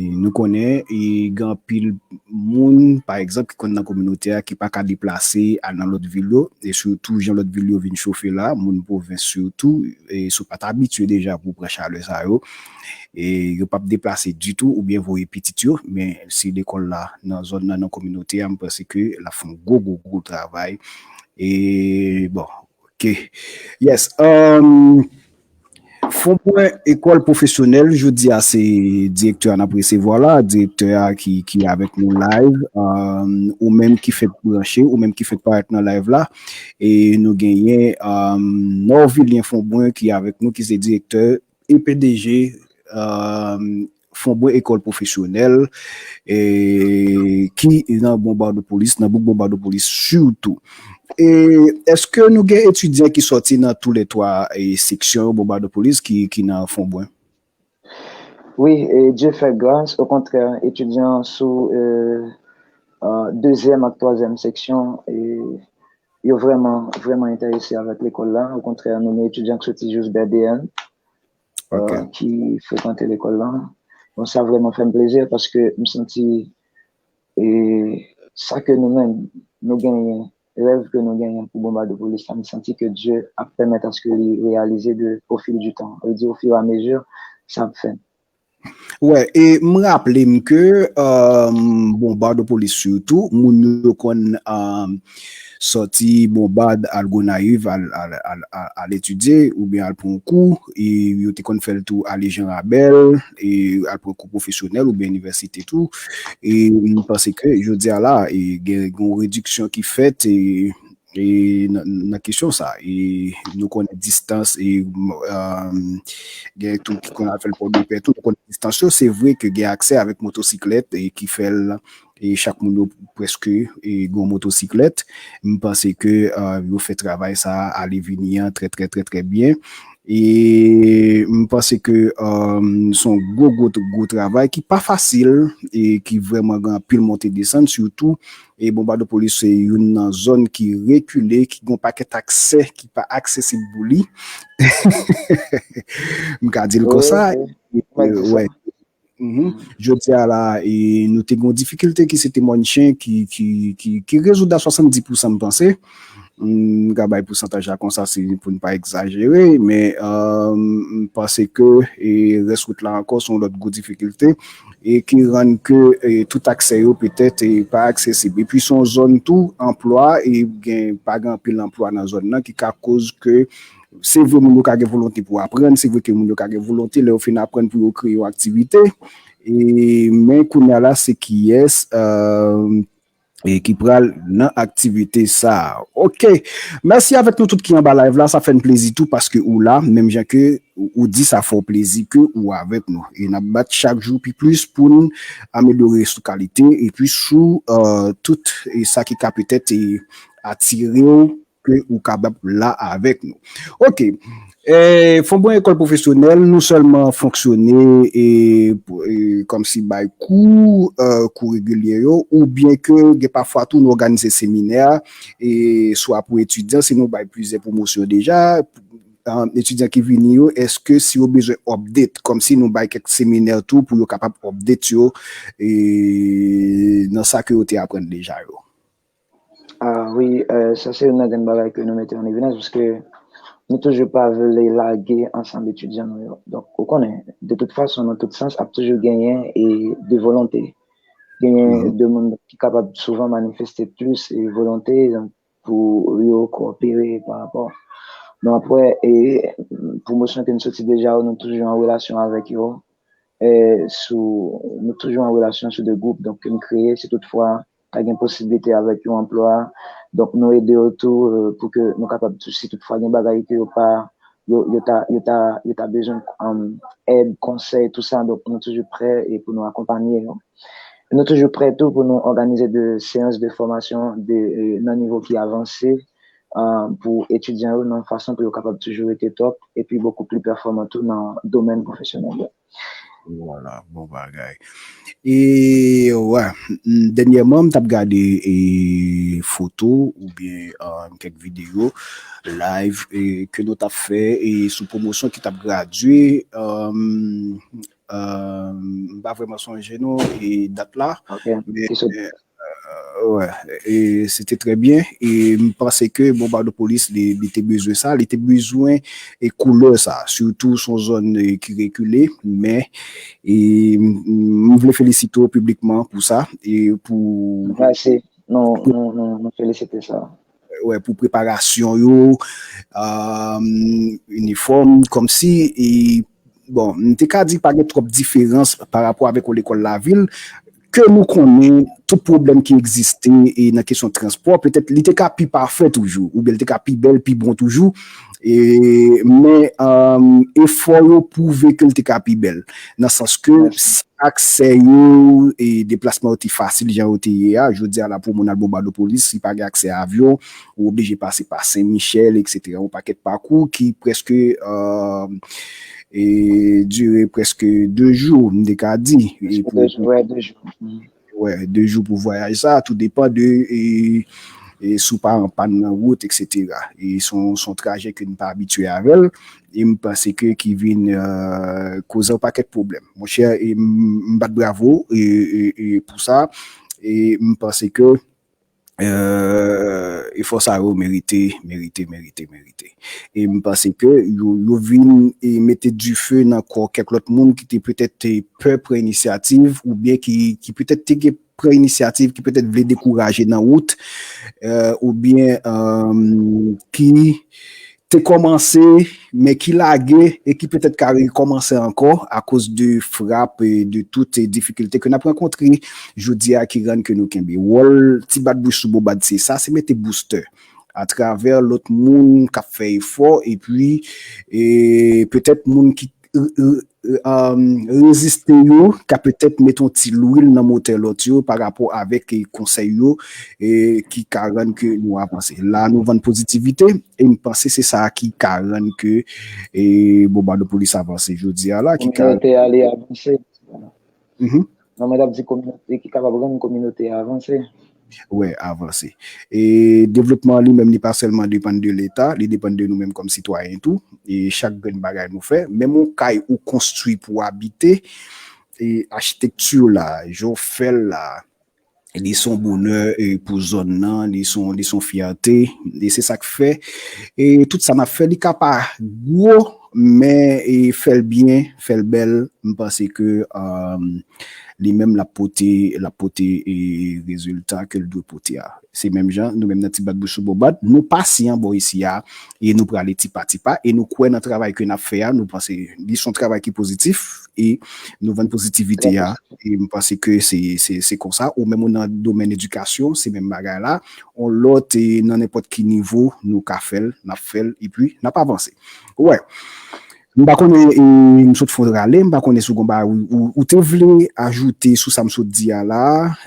nou konnen e gen anpil moun, pa egzanp, ki konn nan kominote a, ki pa ka deplase al nan lòt vil yo, e sitou jan lòt vil yo vin chofe la, moun pwovens sitou, e si w pa t abitye deja pou w pran chalè sa yo, e yo p ap deplase ditou oubyen voye pitit yo, men si lekòl la nan zòn nan, nan kominote a, m panse ke l ap fè yon gwo, gwo, gwo travay. E bon, ok. Yes. Um, Fonbwen Ekòl Pwofesyonèl, jodi a se direktè a n ap resevwa la, direktè a ki, ki avèk nou live, um, ou menm ki fèk branche, ou menm ki fèk parèt nan live la, e nou genyen um, Norvilien Fonbwen ki avèk nou, ki se direktè e P D G um, Fonbwen Ekòl Pwofesyonèl, e, ki nan Bonbadopolis, nan bouk Bonbadopolis sitou. E èske nou gen etidyan ki sòti nan tou lè twa e, seksyon Bonbadopolis ki, ki nan Fonbwen? Wi, e Dye fè gras, okontrè, etidyan sou e, e, dezyèm ak twazyèm seksyon, e, yo vrèman, vrèman enterese avèk lekòl la. Okontrè, nou gen etidyan ki soti jous B D N, ki frekante lekòl la. Bon, sa vrèman fè m plezi paske m santi e sa ke nou menm, nou genyen, rèv ke nou genyen pou Bonbadopolis la, m santi ke Dye ap pèmèt aske li reyalize de au fil du temps. Sa vle di, au fur et à mesure, sa ap fèt. Wè, e m raple m ke, um, Bonbadopolis sitou, moun yo konn um, sòti Bonbad al Gonayiv al, al, al, al, al etidye oubyen al pran kou, e yo te konn fè l tou ale Jan Rabèl, e al pran kou pwofesyonèl oubyen inivèsite tou. E m panse ke jodi a la, e gen yon rediksyon ki fèt e, e nan, nan kesyon sa. E nou konnen distans, e um, gen tou ki konn al fè l Pòdepè tou, nou konnen distans yo. Se vre ke gen aksè avèk motosiklèt e ki fè l e chak moun yo prèske e gen yon motosiklèt. M panse ke uh, yo fè travay sa ale vini an trè, trè, trè, trè byen. E m panse ke um, se yon gwo, gwo, gwo travay ki pa fasil e ki vrèman gen anpil monte desann, sitou e Bonbadopolis se youn nan zòn ki rekile, ki gen yon pakèt aksè ki pa aksesib pou li. M ka di l konsa. Wè. Jodi a la, e, nou te gen yon difikilte ki se te Mòn Chen ki, ki, ki, ki rezoud a swasanndis pousan, m panse. M ka bay pousantaj la konsa, se pou n pa egzajere, men um, m panse ke e, rès wout la ankò se yon lòt gwo difikilte e ki rann ke e, tout aksè yo petèt e, pa aksesib. Epi se yon zòn tou, anplwa, e gen, pa gen anpil anplwa nan zòn nan ki ka koz ke se vre moun yo ka gen volonte pou aprann, se vre ke moun yo ka gen volonte lè yo fin aprann pou yo kreye yon aktivite. E, men kounye a la, se kiyès uh, e ki pral nan aktivite sa a. Ok. Mèsi avèk nou tout ki anba live la. Sa fè n plezi tou paske ou la, menm jan ke ou di sa fè w plezi ke ou avèk nou. E n ap bat chak jou pi plis pou n amelyore sou kalite epi sou uh, tout e sa ki ka petèt e atire w ke ou kapab la avèk nou. Ok. E, Fòbwen Ekòl Pwofesyonèl, nou sèlman fonksyone e, e, kòmsi bay kou, e, kou regilye yo, oubyen ke gen pafwa tou nou òganize seminè e, swa pou etidyan, si nou bay plizyè pwomosyon deja, e, etidyan ki vini yo, èske si yo bezwen update, kòmsi nou bay kèk seminè tou pou yo kapab update yo e, nan sa ke yo te aprann deja yo? Ah wi, euh, sa se youn nan grenn bagay ke nou mete an evidans, paske nou toujou pa vle lage ansanm etidyan nou yo. Donk, ou konnen, de tout fason, nan tout sans, ap toujou genyen e de volonte. Genyen de moun ki kapab souvan manifeste plis e volonte pou yo kowopere pa rapò. Nou ap wè e pwomosyon ke n soti deja yo, nou toujou an relasyon avèk yo. E sou, nou toujou an relasyon sou de gwoup donk ke n kreye, si toutfwa ta gen posiblite avèk yon anplwa, donk nou ede yo tou e, pou ke nou kapab tou, si toutfwa gen bagay ke yo pa, yo, yo ta, yo ta, yo ta bezwen um, èd, konsèy, tou sa, donk nou toujou prè e pou nou akonpanye yo. Nou toujou prè tou pou nou òganize de seyans de fòmasyon de, e, nan nivo ki avanse uh, pou etidyan yo nan fason pou yo kapab toujou rete top epi bokou pli pèfòman tou nan domèn pwofesyonèl yo. Vwala, bon bagay. E wè, dènyèman m t ap gade e, foto oubyen um, kèk videyo live e, ke nou t ap fè e, sou pwomosyon ki t ap gradye. Um, um, m pa vrèman sonje non e dat la. Ok. Men, ki sot Wè, e se te trè byen. E m panse ke Bonbadopolis li, li te bezwen sa, li te bezwen e koulè sa, sitou s on zòn e, ki rekile, men e, m, m vle felisite w piblikman pou sa e pou Mèsi. Nou, nou, nou, nou felisite sa. Wè, pou preparasyon yo, um, inifòm, kòmsi e, bon, m te ka di pa gen twòp diferans pa rapò avèk yon lekòl lavil, ke nou konnen tout pwoblèm ki egziste e nan kesyon transpò, petèt li te ka pi pafè toujou, oubyen li te ka pi bèl, pi bon toujou. E, men um, efò yo pwouve ke l te ka pi bèl. Nan sans ke si aksè yo e deplasman yo te fasil jan yo te ye a, jodi a la pou moun al Bonbadopolis, si pa gen aksè avyon, ou oblije pase pa Sen Michèl, etsetera. Yon pakèt pakou ki prèske um, e dire prèske de jou, m te ka di. E pou, Wè, de jou. Wè, de jou pou vwayaj sa, tou depan de e, e, si w pa an pàn nan wout, etsetera. E s on, s on trajè ke n pa abitye avè l. E m panse ke ki vin e, koze yon pakèt pwoblèm. Monchè, e m, m bat bravo e, e, e pou sa. E m panse ke e, efò sa yo merite, merite, merite, merite. E m panse ke yo, yo vin e mete dife nan kò kèk lòt moun ki te petèt te pè pran inisyativ oubyen ki, ki petèt te gen pran inisyativ, ki petèt vle dekouraje nan wout, e, oubyen um, ki te kòmanse, men ki lage e ki petèt ka rekòmanse ankò akoz de frap e de tout e difikilte ke n ap rankontre jodi a ki rann ke nou kenbe. Wòl ti bat bouch sou bobad se sa, se mete boustè atravè lòt moun k ap fè efò epi e petèt moun ki re- re- re- um, reziste yo, ka petèt mete yon ti lwil nan motè lòt yo pa rapò avèk, e, konsèy yo, e, ki ka rann ke nou avanse. La, nou vann pozitivite, e m panse se sa ki ka rann ke, e, Bonbadopolis avanse jodi a la, ki ka Kominote a li avanse. Mhm. Non, mwen t ap di kominote ki kapab rann kominote a avanse. Wè, avanse. E devlopman an li menm, li pa sèlman depann de Leta, li depann de nou menm kòm sitwayen tou. E chak grenn bagay nou fè, menm yon kay ou konstwi pou w abite, e achitekti la, jan w fè l la, li se yon bonè, e, pou zòn nan, li se yon, li se yon fyète, e se sa k fè, e tout sa n ap fè, li ka pa gwo, men, e, fè l byen, fè l bèl, m panse ke, um, li menm l ap pote, l ap pote, e, rezilta ke l dwe pote a. Se menm jan, nou menm nan Ti Bat Bouch sou Bonbat, nou pasyan bò isi a, e nou prale ti pa ti pa, e nou kwè nan travay ke n ap fè a, nou panse li se yon travay ki pozitif, e nou vann pozitivite a, e m panse ke se, se, se konsa, ou menm ou nan domèn edikasyon, se menm bagay la, on lòt, e nan nenpòt ki nivo, nou ka fè l, n ap fè l, epi n ap avanse. Wè. M pa konnen, e, m sot fè w rale, m pa konnen si w gon bagay ou, ou, ou te vle ajoute sou sa m sot di a la,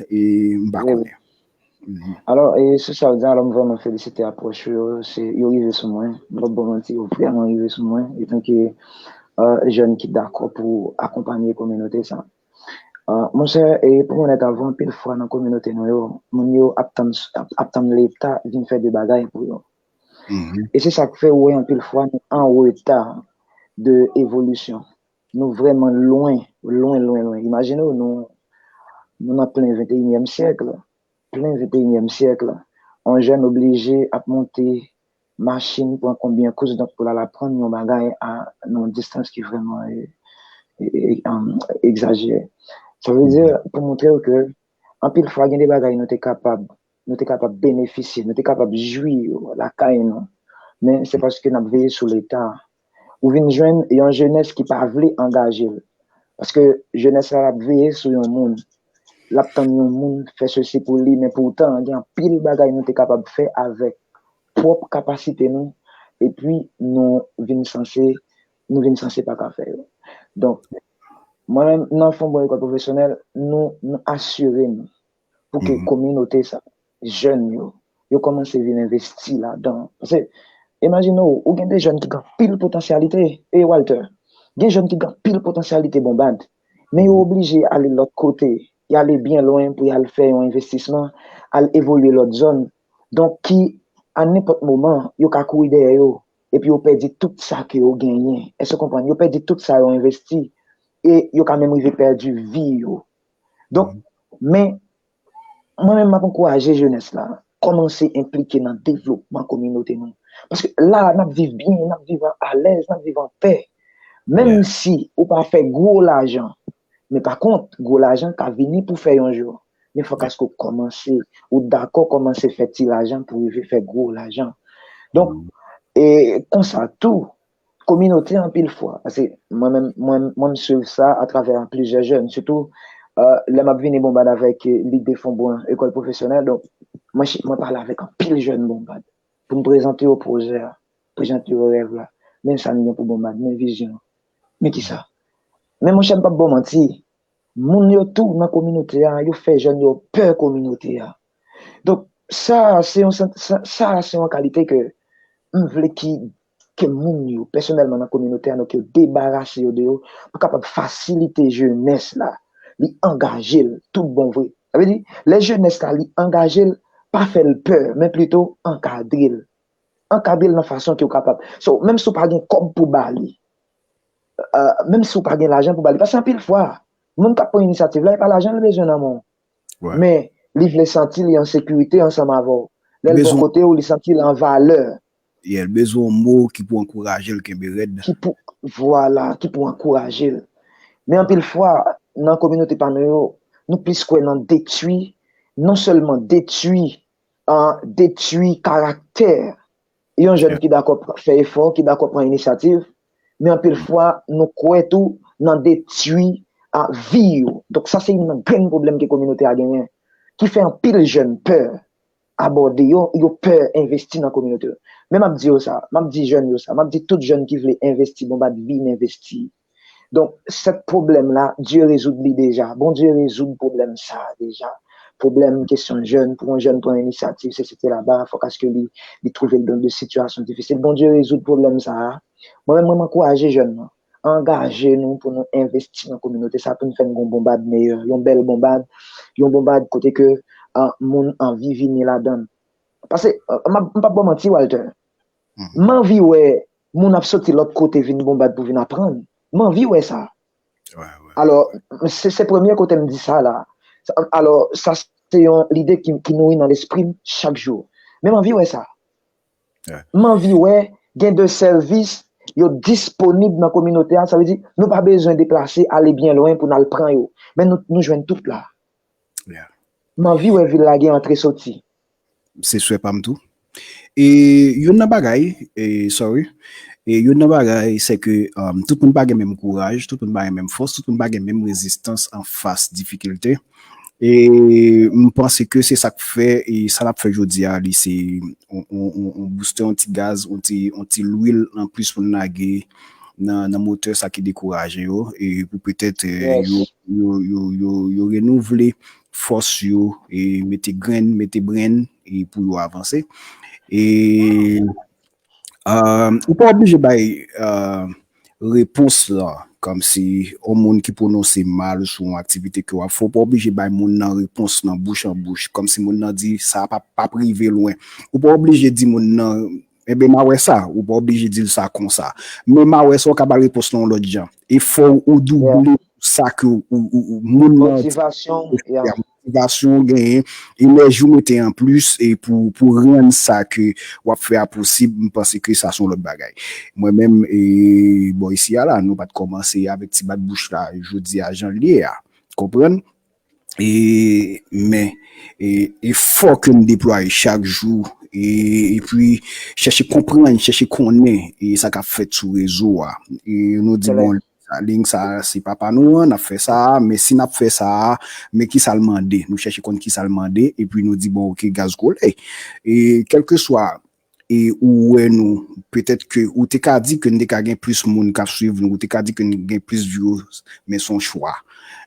e m pa Wi, wi. konnen. Mhm. Alò, e, sou sa w di, alò, m vrèman felisite apwòch yo, se, yo rive sou mwen, m p ap ba w manti, yo vrèman rive sou mwen, etanke, e, jèn ki dakò pou akonpanye kominote sa. E, monchè, e, pou onèt avè w, anpil fwa nan kominote nou yo, moun yo ap tann, ap, ap tann Leta vin fè de bagay pou yo. Mhm. E se sa k fè ou wè anpil fwa nou an reta de evolisyon. Nou vrèman lwen, lwen, lwen, lwen. Imajine w, nou, nou nan plen venteyinyèm syèk, plen venteyinyèm syèk. On jèn oblije ap monte machin, pran konbyen kous, donk pou l al aprann yon bagay a, nan yon distans ki vrèman, e, e, e, um, egzajere. Sa vle di, pou montre w ke anpil fwa, gen de bagay nou te kapab, nou te kapab benefisye, nou te kapab jwi yo lakay nou. Men se paske n ap veye sou Leta. Ou vin jwenn yon jenès ki pa vle angaje l. Paske jenès la, l ap veye sou yon moun. L ap tann yon moun fè sesi pou li, men poutan, gen anpil bagay nou te kapab fè avèk pwòp kapasite nou, epi nou vin sanse, nou vin sanse pa ka fè yo. Donk, mwen menm, nan Fon Bwen Lekòl Pwofesyonèl, nou, nou asire nou pou ke Mhm. kominote sa, jèn yo, yo kòmanse vin envesti ladan. Paske, imajine w, ou gen de jèn ki gen anpil potansyalite, e Walter, gen jèn ki gen anpil potansyalite Bonbad, men yo Mhm. oblije ale lòt kote, y ale byen lwen pou y al fè yon envestisman, al evolye lòt zòn. Donk, ki, a nenpòt moman, yo ka kouri dèyè yo, epi yo pèdi tout sa ke yo genyen. Èske w konprann? Yo pèdi tout sa yo envesti, e yo ka menm rive pèdi vi yo. Donk, Mhm. men, mwen menm, m ap ankouraje jenès la, kòmanse enplike nan devlopman kominote nou. Paske la, n ap viv byen, n ap viv an alèz, n ap viv an pè. Menm Yeah. si ou pa fè gwo lajan, men pa kont, gwo lajan ka vini pou fè yon jou. Men fòk Yeah. aske w kòmanse, ou dakò kòmanse fè ti lajan pou rive fè gwo lajan. Donk, Mhm. e konsa tou, kominote anpil fwa, paske mwen menm, mwen, mwen m swiv sa atravè plizyè jèn, sitou, e, lè m ap vini Bonbad avèk, e, Lig de Fon Bwen, Lekòl Pwofesyonèl, donk, mwen, mwen pale avèk anpil jèn Bonbad pou m prezante yo pwojè a, prezante yo rèv la, men sa n gen pou Bonbad, men vizyon an. Men kisa? Men monchè, m p ap ba w manti, moun yo tou nan kominote a, yo fè jèn yo pè kominote a. Donk, sa, se yon sant-, sa, sa, se yon kalite ke m vle ki, ke moun yo, pèsonèlman nan kominote a, nou ke yo debarase yo de yo, pou kapab fasilite jenès la, li angaje l tout bon vre. Sa vle di, lè jenès la, li angaje l, pa fè l pè, men plito ankadre l. Ankadre l nan fason ke w kapab. So, menm si w pa gen kòb pou ba li, e, menm si w pa gen lajan pou ba li, paske anpil fwa, moun k ap pran inisyativ la, e pa lajan l bezwen nan men w. Wè. Men, li vle santi li an sekirite ansanm avè w. Lè l bò kote w, li santi l an valè. Yeah, l bezwen yon mo ki pou ankouraje l kenbe rèd. Ki pou, vwala, ki pou ankouraje l. Men anpil fwa, nan kominote pa nou yo, nou plis kwè nan detwi, non sèlman detwi, e, detwi karaktè yon jèn Yeah. ki dakò pr-, fè efò, ki dakò pran inisyativ, men anpil fwa, nou kwè tou nan detwi a vi yo. Donk, sa se youn nan grenn pwoblèm ke kominote a genyen, ki fè anpil jèn pè abòde yo, yo pè envesti nan kominote yo. Men m ap di yo sa, m ap di jèn yo sa, m ap di tout jèn ki vle envesti, Bonbad vin envesti. Donk, sèt pwoblèm la, Dye rezoud li deja. Bondye rezoud pwoblèm sa a deja. Pwoblèm kesyon jèn, pou yon jèn pran inisyativ, sesi sela, fòk aske li, li twouve l nan de sitiyasyon difisil. Bondye rezoud pwoblèm sa a. Mwen menm, mwen ankouraje jèn nan. Angaje nou pou nou envesti nan kominote sa, pou nou fè n gon bonbad meyè, yon bèl bonbad, yon bonbad kote ke ah, moun anvi vini ladan l. Paske, ah, m ap- m p ap ba w manti, Walter. M anvi wè moun ap soti lòt kote vin bonbad pou vin aprann. M anvi wè sa. Alò, se se premye kote m di sa la. Sa- Alò, sa se yon lide ki, ki nouri nan lespri m chak jou. Men m anvi wè sa. M anvi wè gen de sèvis yo disponib nan kominote a. Sa vle di, nou pa bezwen deplase, ale byen lwen pou n al pran yo. Men nou, nou jwenn tout la. M anvi wè vil la gen antre soti. Se swè pa m tou. E youn nan bagay, e, sorry, e youn nan bagay, se ke um, tout moun pa gen menm kouraj, tout moun pa gen menm fòs, tout moun pa gen menm rezistans anfas difikilte. E m panse ke se sa k fè, e sa n ap fè jodi a, li se on, on, on, on booster, on ti gaz, on ti, on ti lwil anplis pou n lage nan, nan motè sa ki dekouraje yo, e pou petèt eh, yo, yo, yo, yo, yo renouvle fòs yo, e mete grenn, mete brenn, e pou yo avanse. E uh, ou pa oblije bay uh, repons lan, kòmsi yon moun ki pwononse mal sou yon aktivite ke w ap fè, ou pa oblije bay moun nan repons nan bouch an bouch, kòmsi moun nan di sa p ap p ap rive lwen. Ou pa oblije di moun nan, enben, m a wè sa, ou pa oblije di l sa konsa. Men m a wè sa, ou ka ba l repons lan yon lòt jan. E fò w double sa ke ou, ou, ou, moun nan di. Motivasyon, yeah. Motivasyon w genyen, enèji w mete an plis e pou, pou rann sa ke w ap fè a posib, m panse ke sa se yon lòt bagay. Mwen menm, e, bò isi a la, nou pa t kòmanse avèk ti bat bouch la, jodi a jan l ye a. Konprann? E, men, e, efò ke n deplwaye chak jou, e, epi chèche konprann, chèche konnen, e, sa k ap fèt sou rezo a. E nou di, bon, sa, liy sa, se papa nou an, n ap fè sa, men si n ap fè sa, men ki sa l mande? Nou chèche konn ki sa l mande, epi nou di, bon, oke, gaz kole. E kèlkeswa, e ou wè nou, petèt ke ou te ka di ke n te ka gen plis moun k ap swiv nou, ou te ka di ke n gen plis views, men se yon chwa.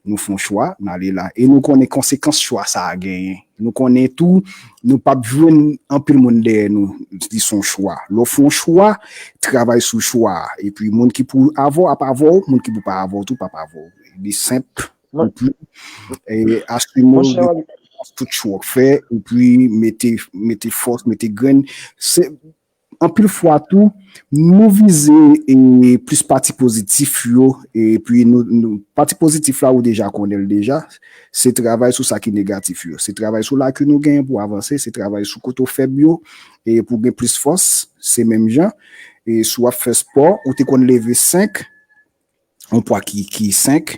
Nou fè yon chwa, n ale la. E nou konnen konsekans chwa sa a genyen. Nou konnen tou, nou p ap jwenn anpil moun dèyè nou, li se yon chwa. Lè w fè yon chwa, travay sou chwa a. Epi moun ki pou avè w ap avè w, moun ki pou pa avè w tou p ap avè w. Li senp, epi, e, asime w de tout chwa w fè, epi mete, mete fòs, mete grenn. Se, anpil fwa tou, nou vize e, plis pati pozitif yo, epi nou, nou, pati pozitif la, ou deja konnen l deja, se travay sou sa ki negatif yo. Se travay sou laki nou genyen pou avanse, se travay sou kote w fèb yo, e pou gen plis fòs, se menm jan. E si w ap fè spò, ou te konn leve senk, yon pwa ki, ki senk.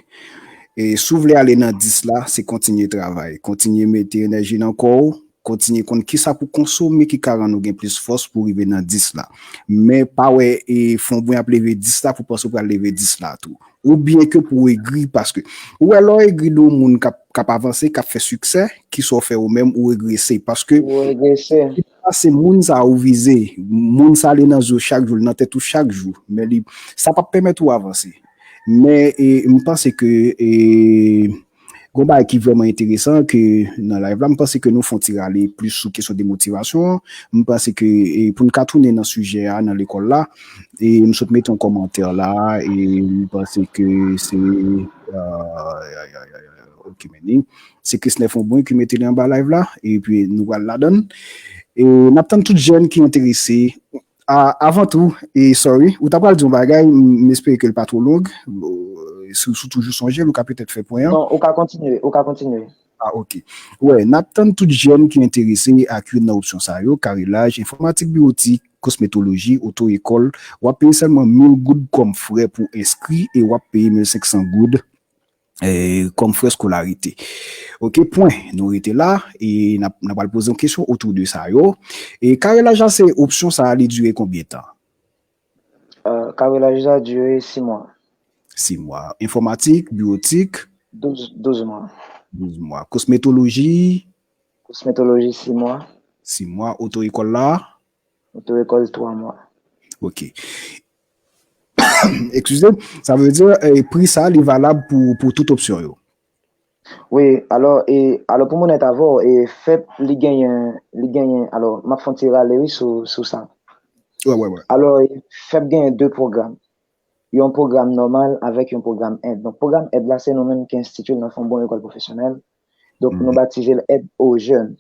E si w vle ale nan dis la, se kontinye travay. Kontinye mete enèji nan kò w, kontinye konn kisa pou konsome ki ka rann ou gen plis fòs pou rive nan dis la. Men pa wè e fon bwen ap leve dis la pou panse w pral leve dis la tou. Oubyen ke pou w egri, paske ou wè lè w egri de yon moun k ap, k ap avanse, k ap fè siksè, kisa w fè ou menm, ou regrese. Paske Ou regrese. se moun sa ou vize, moun sa ale nan zye w chak jou, nan tèt ou chak jou, men li, sa p ap pèmèt ou avanse. Men e, m panse ke e, gon bagay ki vrèman enteresan ke nan live la, m panse ke nou fè yon ti rale plis sou kesyon de motivasyon an. M panse ke e, pou n ka tounen nan sijè a, nan lekòl la, e m sot mete yon kòmantè la, e m panse ke se, euh, ok, men li, se Christney Fombrun ki mete li anba live la, epi nou pral ladan l. E n ap tann tout jèn ki enterese. A, avan tou, e sorry, ou ta pral di yon bagay, m, m espere ke l pa twò long. Euh, si, si w toujou sonje l, ou ka petèt fè pwen an. Non, ou ka kontinye, ou ka kontinye. Ah, ok. Wè, n ap tann tout jèn ki enterese ak youn nan opsyon sa yo, kare laj, enfòmatik, biwotik, kosmetoloji, oto ekòl. W ap peye sèlman mil goud kòm frè pou enskri e w ap peye mil senk san goud eh, kòm frè skolarite. Ok, pwen. Nou rete la, e n ap, n ap pral poze yon kesyon otou de sa yo. E kare laj la, se opsyon sa a, li dire konbyen tan? Euh, kare laj la dire sis mwa. Sis mwa. Enfòmatik, biwotik? Douz, douz mwa. Douz mwa. Kosmetoloji? Kosmetoloji, sis mwa. Sis mwa. Oto ekòl la? Oto ekòl, twa mwa. Ok. Eskize, sa vle di, e, pri sa, li valab pou, pou tout opsyon yo. Wi, alò, e, alò pou m onèt avè w, e, FEP, li genyen, li genyen, alò, m ap fè yon ti rale, wi, sou, sou sa. Wè, wè, wè. Alò, e, FEP genyen de pwogram. Yon pwogram nòmal avèk yon pwogram èd. Donk, pwogram èd la, se nou menm ki enstitye l nan fè yon bon lekòl pwofesyonèl. Donk, nou batize l èd o jèn.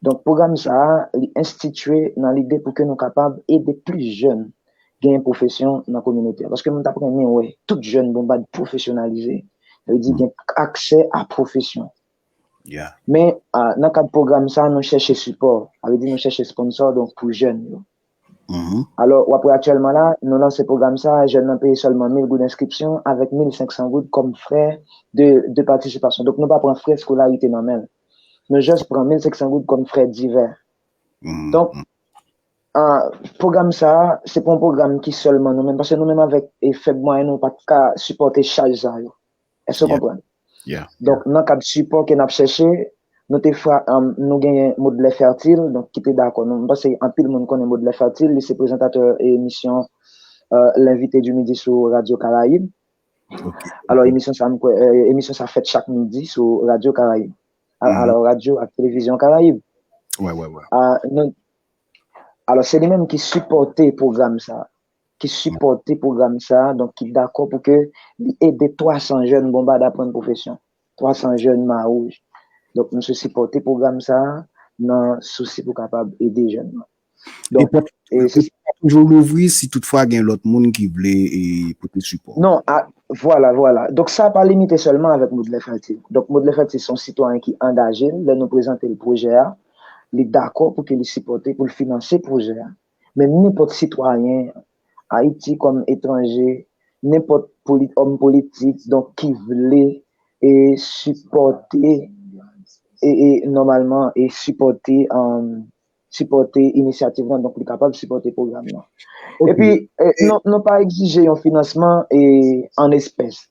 Donk, pwogram sa a, li enstitye nan lide pou ke nou kapab ede plis jèn genyen pwofesyon nan kominote a. Paske mwen t ap renmen wè tout jèn Bonbad pwofesyonalize. Sa vle di gen aksè a pwofesyon. Men, a, nan kad pwogram sa a, nou chèche sipò. Sa vle di nou chèche sponsò, donk, pou jèn yo. Alò, w ap wè aktyèlman la, nou lanse pwogram sa a, jèn nan peye sèlman mil goud enskripsyon avèk mil senk san goud kòm frè de, de patisipasyon. Donk, nou pa pran frè skolarite nan men l. Nou jis pran mil senk san goud kòm frè divè. Donk, a, pwogram sa a, se pa yon pwogram ki sèlman nou menm, paske nou menm avèk e FEP mwayen nou pa t ka sipòte chaj sa yo. Èske w konprann? Donk, nan kad sipò ke n ap chèche, nou te fwa, um, nou genyen Modlè Fètil, donk, ki te dakò. Nou, m panse anpil moun konnen Modlè Fètil, li se prezantatè emisyon, euh, L'invité du midi sou Radio Caraïbe. Alò, emisyon sa, m kwè, euh, emisyon sa fèt chak midi sou Radio Caraïbe. A- Alò, radyo ak televizyon Karayib. Wè, wè, wè. A, nou, alò, se li menm ki sipòte pwogram sa, ki sipòte pwogram sa, donk ki dakò pou ke li ede twa san jèn Bonbad aprann pwofesyon. Twa san jèn Mawouj. Donk, misye sipòte pwogram sa nan sousi pou kapab ede jèn nan. Donk, e, se pa toujou louvri si toutfwa gen lòt moun ki vle e, pote sipò. Non, a, vwala, vwala. Donk, sa pa limite sèlman avèk Modlè Fètil. Donk, Modlè Fètil se yon sitwayen ki angaje l. Lè nou prezante l pwojè a, li dakò pou ke li sipòte, pou l finanse pwojè a. Men nenpòt sitwayen, Ayiti kòm etranje, nenpòt poli, òm politik, donk, ki vle e sipòte, e, e nòmalman, e sipòte, um, sipòte inisyativ lan, donk li kapab sipòte pwogram lan. Epi, e, nou, nou pa egzije yon finansman e, an espès.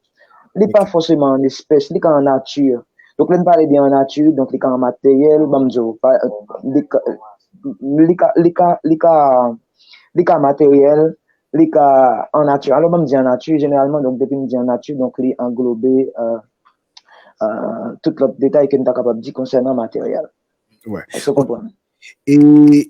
Li pa fòseman an espès, li ka an nati. Donk, lè n pale de an nati, donk li ka an materyèl, ban m di w, pa, li ka, li ka, li ka, li ka materyèl, li ka an nati. Alò, ban m di an nati, jeneralman, donk, depi m di an nati, donk, li anglobe, euh, euh, tout lòt detay ke n ta kapab di konsènan materyèl. Èske w konprann? E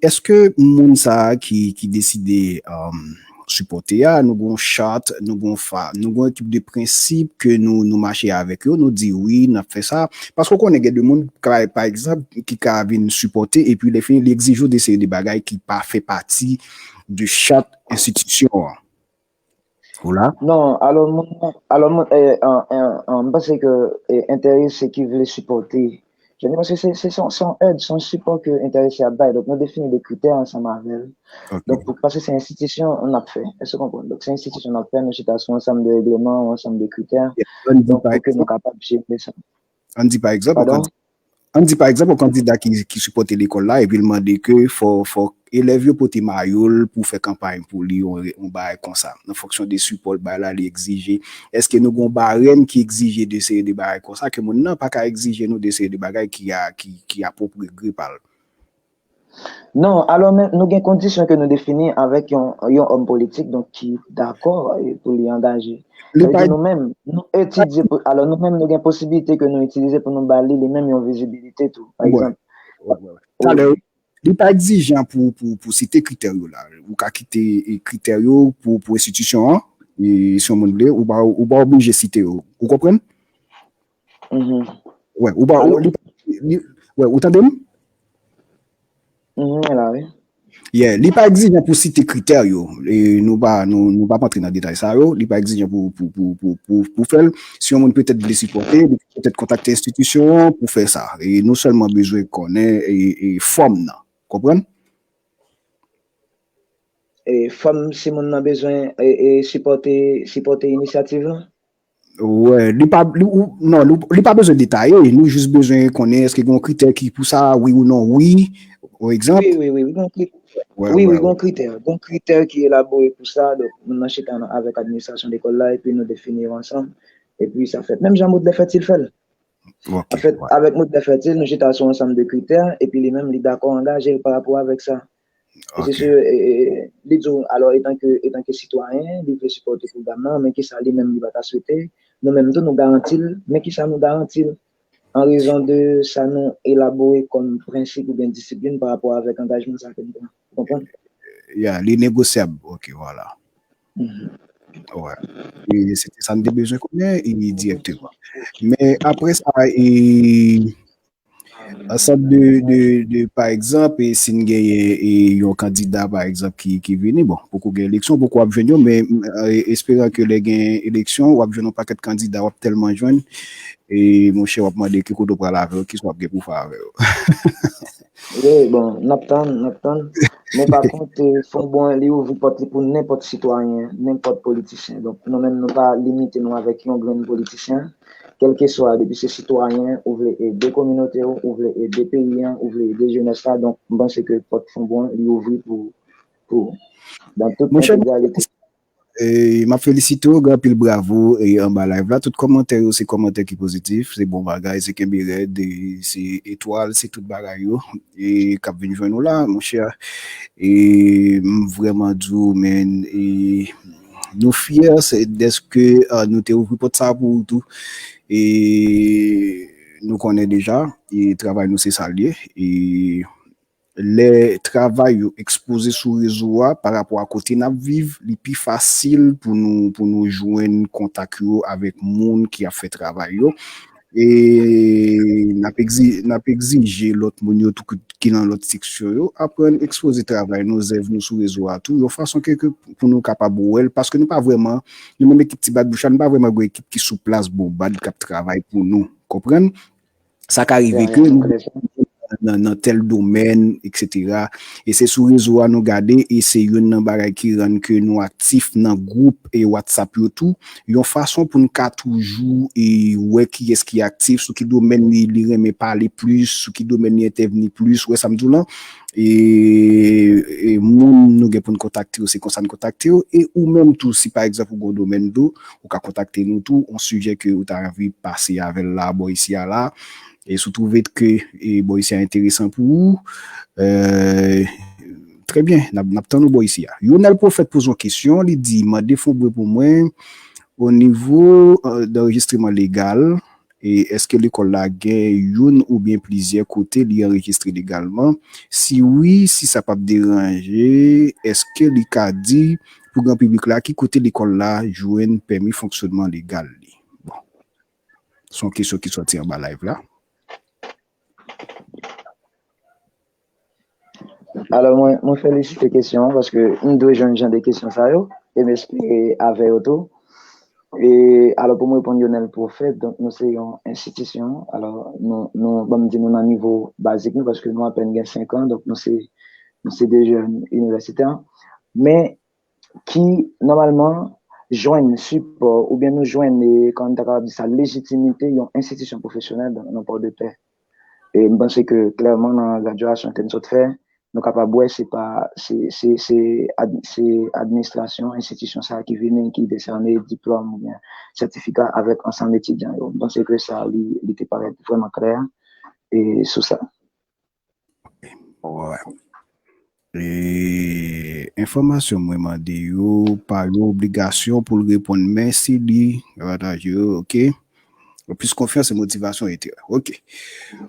èske moun sa a ki, ki deside, um, sipòte a, nou gon chart, nou gon fa, nou gon ekip de prensip ke nou, nou mache avèk yo, nou di wi, n ap fè sa. Paske w konnen gen de moun, pa, pa egzanp, ki ka vin sipòte, epi lè fini, li egzije w de seri de bagay ki pa fè pati de chart enstitisyon an. Ou la? Non, alò, moun, alò, moun, e, an, an, an, m panse ke e, enterese ki vle sipòte. Jèn yo, paske se, se, se, se yon èd, se yon sipò ke enterese ap bay. Donk, nou defini de kritè ansanm avè l. Donk, pou, paske se enstitisyon n ap fè. Èske w konprann? Donk, se enstitisyon n ap fè, nou chita sou ansanm de regleman, ansanm de kritè. Donk, pou ke nou kapab jere sa. Ann di, pa egzanp, ann di, pa egzanp, yon kandida ki, ki sipòte lekòl la, epi l mande ke fò, fò elèv yo pote mayo l pou fè kanpay pou li, yon, yon bagay konsa, nan fonksyon de sipò l bay la, li egzije. Èske nou gon barèm ki egzije de seri de bagay konsa, ke moun nan pa ka egzije nou de seri de bagay ki a, ki, ki apwopriye gri pa l? Non, alò, men, nou gen kondisyon ke nou defini avèk yon, yon òm politik, donk, ki dakò e, pou li angaje. Sa vle di nou menm, nou etidye, alò, nou menm, nou gen posibilite ke nou itilize pou nou ba li, li menm, yon vizibilite tou, pa egzanp. Talè, li pa egzijan pou, pou, pou site kritè yo la. Ou ka kite e, kritè yo pou, pou enstitisyon an, e, si yon moun vle, ou pa, ou pa oblije site yo. Ou konprann? Wè, ou pa, ou, li, li, wè, ou tande m? Mwen la, wi. Yeah, li pa egzijan pou site kritè yo. E nou pa, nou, nou pa antre nan detay sa yo. Li pa egzijan pou, pou, pou, pou, pou, pou fè l. Si yon moun petèt vle sipòte, li petèt kontakte enstitisyon an pou fè sa. E nou sèlman bezwen konnen e, e fòm nan. Konprann? E fòm si moun nan bezwen e, e sipòte, sipòte inisyativ lan? Wè, li pa, li, ou, non, li, li pa bezwen detaye, nou jis bezwen konnen èske gen yon kritè ki pou sa, wi ou non, wi, pa egzanp. Wi, wi, wi, wi, gon kritè. Wi, wi, gon kritè. Gon kritè ki elabore pou sa, donk, moun nan chita avèk administrasyon lekòl la, epi nou defini yo ansanm, epi sa fèt. Menm jan Modlè Fètil fè l. Anfèt, avèk Modlè Fètil, nou chita sou ansanm de kritè, epi li menm, li dakò angaje l pa rapò avèk sa. E se Ok. Sou, e, e, li di w, alò, etanke, etanke sitwayen, li vle sipòte pwogram nan, men kisa li menm li pa ta swete, nou menm tou nou garanti l, men kisa nou garanti l? An rezon de sa nou elabore kòm prensip oubyen disiplin pa rapò avèk angajman sa ke nou pran. Ou konprann? Ya, li negosyab. Ok, vwala. Mhm. Wè. E se te sa n te bezwen konnen e dirèkteman. Men apre sa, e, an sòt de, de, de pa egzanp, e si n genyen e yon kandida, pa egzanp, ki, ki vini, bon, poko gen eleksyon, poko ap jwenn yo, men e, esperan ke lè gen eleksyon, w ap jwenn yon pakèt kandida, w ap tèlman jwenn, e monchè, w ap mande ki kote w pral avè yo, kisa w ap gen pou fè avè yo. Wi, bon, n ap tann, n ap tann. Men pa kont, e, Fon Bwen, li ouvri pòt li pou nenpòt sitwayen, nenpòt politisyen. Donk, nou menm, nou pa limite nou avèk yon grenn politisyen. Kèlkeswa, depi se sitwayen, ou vle ede kominote w, ou vle ede peyi an, ou vle ede jenès la, donk, m panse ke pòt Fon Bwen, li ouvri pou, pou, dan tout Monchè, entegralite. E, m ap felisite w, gen anpil bravo e, anba live la. Tout kòmantè yo, se kòmantè ki pozitif, se bon bagay, se kenbe rèd, e, se etwal, se tout bagay yo e, k ap vin jwenn ou la, monchè. E m vrèman di w, men, e, nou fyè se dèske a, nou te ouvri pòt sa pou ou tou. E nou konnen deja, e travay nou se sa l ye. E lè travay yo ekspoze sou rezo a pa rapò a kote n ap viv, li pi fasil pou nou, pou nou jwenn kontak yo avèk moun ki ap fè travay yo. E n ap egzi, n ap egzije lòt moun yo tou ki, ki nan lòt seksyon yo aprann ekspoze travay nou, zèv nou sou rezo a tou, yon fason ke, ke pou nou kapab wè l, paske nou pa vrèman, nou menm ekip Ti Bat Bouch la, nou pa vrèman gen ekip ki sou plas bonbad k ap travay pou nou, konprann? Sa ka rive ke nou nan, nan tèl domèn, etsetera. E se sou rezo a nou gade, e se youn nan bagay ki rann ke nou aktif nan gwoup e WhatsApp yo tou. Yon fason pou n ka toujou e wè kiyès ki aktif, sou ki domèn li, li renmen pale plis, sou ki domèn li entèvni plis, ou wè sa m di w lan. E, e moun nou gen pou n kontakte yo, se konsa n kontakte yo. E ou menm tou, si pa egzanp ou gen yon domèn tou, ou ka kontakte nou tou, yon sijè ke ou ta anvi pase avè l la, bò isi a la. E si w twouve ke e, bò isi a enteresan pou ou, e, trè byen, n ap, n ap tann ou bò isi a. Yonel Prophète poze yon kesyon, li di, mande Fon Bwen pou mwen, o nivo e, danrejistreman legal, e èske lekòl la gen youn oubyen plizyè kote li anrejistre legalman? Si wi, si sa p ap deranje, èske li ka di pou gran piblik la ki kote lekòl la jwenn pèmi fonksyonman legal li? Bon. Se yon kesyon ki sòti anba live la. Alò, mwen, mwen felisite kesyon an paske m dwe jwenn jan de kesyon sa yo e m espere avè yo tou. E, alò, pou m reponn Yonel Prophète, donk, nou se yon enstitisyon. Alò, nou, nou, ban m di nou nan nivo bazik nou, paske nou apèn gen senk an, donk nou se, nou se de jèn inivèsitè. Men, ki, nòmalman, jwenn sipò, oubyen nou jwenn, e, kòman m ta kapab di sa, lejitimite yon enstitisyon pwofesyonèl nan, nan Pòdepè. E m panse ke, klèman, nan gradyasyon ke n sot fè, nou kapab wè se pa, se, se, se, ad, se administrasyon, enstitisyon sa a ki vini, ki desène diplòm oubyen sètifika avèk ansanm etidyan yo. M panse ke sa, li, li te parèt vrèman klè, e, sou sa. Wè. E enfòmasyon mwen mande yo pa yon obligasyon pou l reponn, men si li pataje yo, oke. Plis konfyans e motivasyon, etsetera. Oke.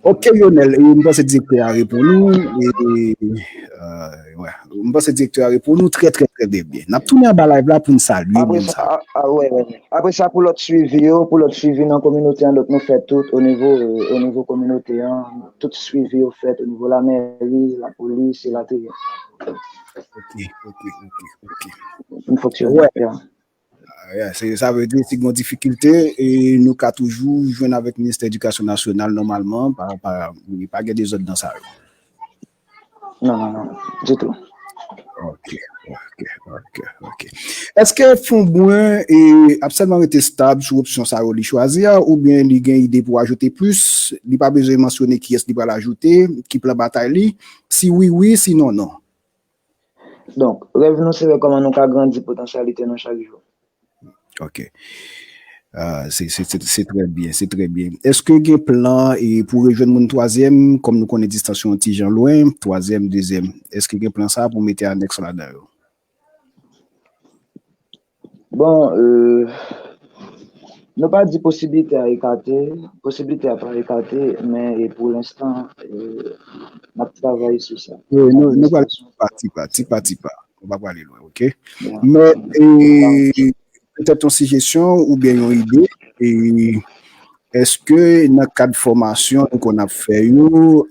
Oke, Yonel, e m panse direktè a reponn ou. E, e, wè. M panse direktè a reponn ou trè, trè, trè, trè byen. N ap tounen anba live la pou n salye moun sa yo. A, a, wè, wè. Apre sa, pou lòt swivi yo, pou lòt swivi nan kominote an, donk nou fè tout o nivo, e, o nivo kominote an, tout swivi yo fèt o nivo lamèri, lapolis, elatriye. Ok, ok, ok, ok. Nou fonksyone. Wè. Ya. Ya, se, sa vle di, si gen difikilte, e nou ka toujou jwenn avèk Ministè Edikasyon Nasyonal nòmalman, pa, pa, pa gen dezòd nan sa yo. Non, non, non, ditou. Ok, ok, ok, ok. Èske Fon Bwen e, ap sèlman rete stab sou opsyon sa yo li chwazi a, oubyen li gen ide pou ajoute plis, li pa bezwen mansyone kiyès li pral ajoute, ki plan batay li, si wi, wi, si non, non? Donk, rèv nou se wè kòman nou ka grandi potansyalite nou chak jou. Ok. Ah, se, se, se, se trè byen, se trè byen. Èske gen plan e pou rejwenn moun twazyèm, kòm nou konnen distans yo yon ti jan lwen, twazyèm, dezyèm, èske gen plan sa pou mete anèks ladan yo? Bon, euh, nou pa di posiblite a ekate, posiblite a pa ekate, men e pou lenstan, euh, n ap travay sou sa. Nou pral ti pa ti pa, ti pa ti pa. Nou pa prale lwen, ok? Men petèt yon sijesyon oubyen yon ide, e èske nan kad fòmasyon nou konn ap fè yo,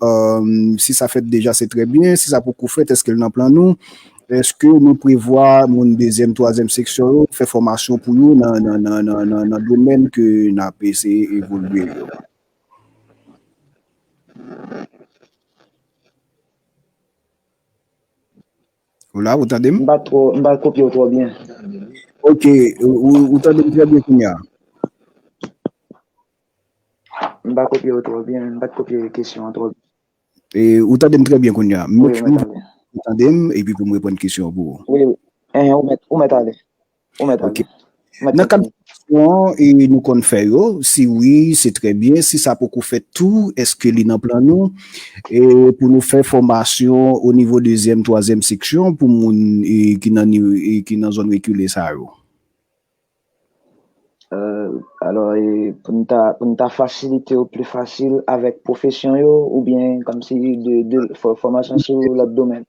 si sa fèt deja se trè byen, si sa poko fèt, èske l nan plan nou? Èske nou prevwa moun dezyèm, twazyèm seksyon yo fè fòmasyon pou yo nan, nan, nan, nan, nan, nan domèn ke n ap eseye evolye yo? Ou la, ou tande m? M pa twò, m pa kopye w twò byen. Ok, ou, ou tande m trè byen kounye a? M pa kopye w twò byen, m pa t kopye kesyon an twò byen. E, ou tande m trè byen kounye a. Wi, mwen tande. Ou tande m, epi pou m reponn kesyon an pou ou. Wi, wi. Enhen, ou mèt, ou mèt ale. Ou mèt ale. Ok. Nan kad fòmasyon e nou konn fè yo, si wi, se trè byen. Si sa poko fèt tou, èske li nan plan nou? E pou nou fè fòmasyon o nivo dezyèm, twazyèm seksyon pou moun e, ki nan, e, ki nan zòn rekile sa yo? Euh, alò, e, pou n ta, pou n ta fasilite yo pli fasil avèk pwofesyon yo, oubyen kòmsi de, de fò- fòmasyon sou lòt domèn?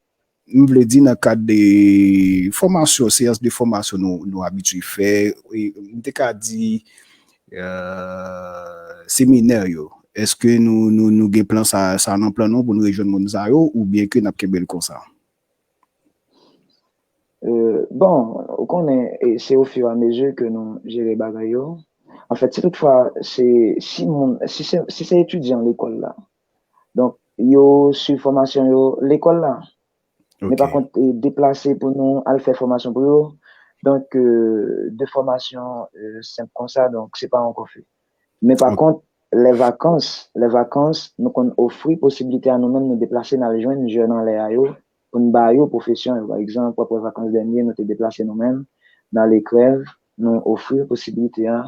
M vle di nan kad de fòmasyon, seyans de fòmasyon nou, nou abitye fè, e, m te ka di euh, seminè yo. Èske nou, nou, nou gen plan sa, sa nan plan nou pou nou rejwenn moun sa yo, oubyen ke n ap kenbe l konsa? Euh, bon, ou konnen, e se au fur et à mesure ke nou jere bagay yo. Anfèt, si toutfwa se si moun, si se, si se etidyan lekòl la, donk yo swiv fòmasyon yo lekòl la. Men pa kont, e, deplase pou nou al fè fòmasyon pou yo. Donk, e, de fòmasyon e, senp konsa, donk, se pa ankò fè. Men pa kont, lè vakans, lè vakans, nou konn ofri posiblite a nou menm nou deplase n al jwenn jèn anlè a yo, pou n ba yo pwofesyon yo. Pa egzanp, w ap wè vakans dènye, nou te deplase nou menm, n ale Krèv, nou ofri posiblite a,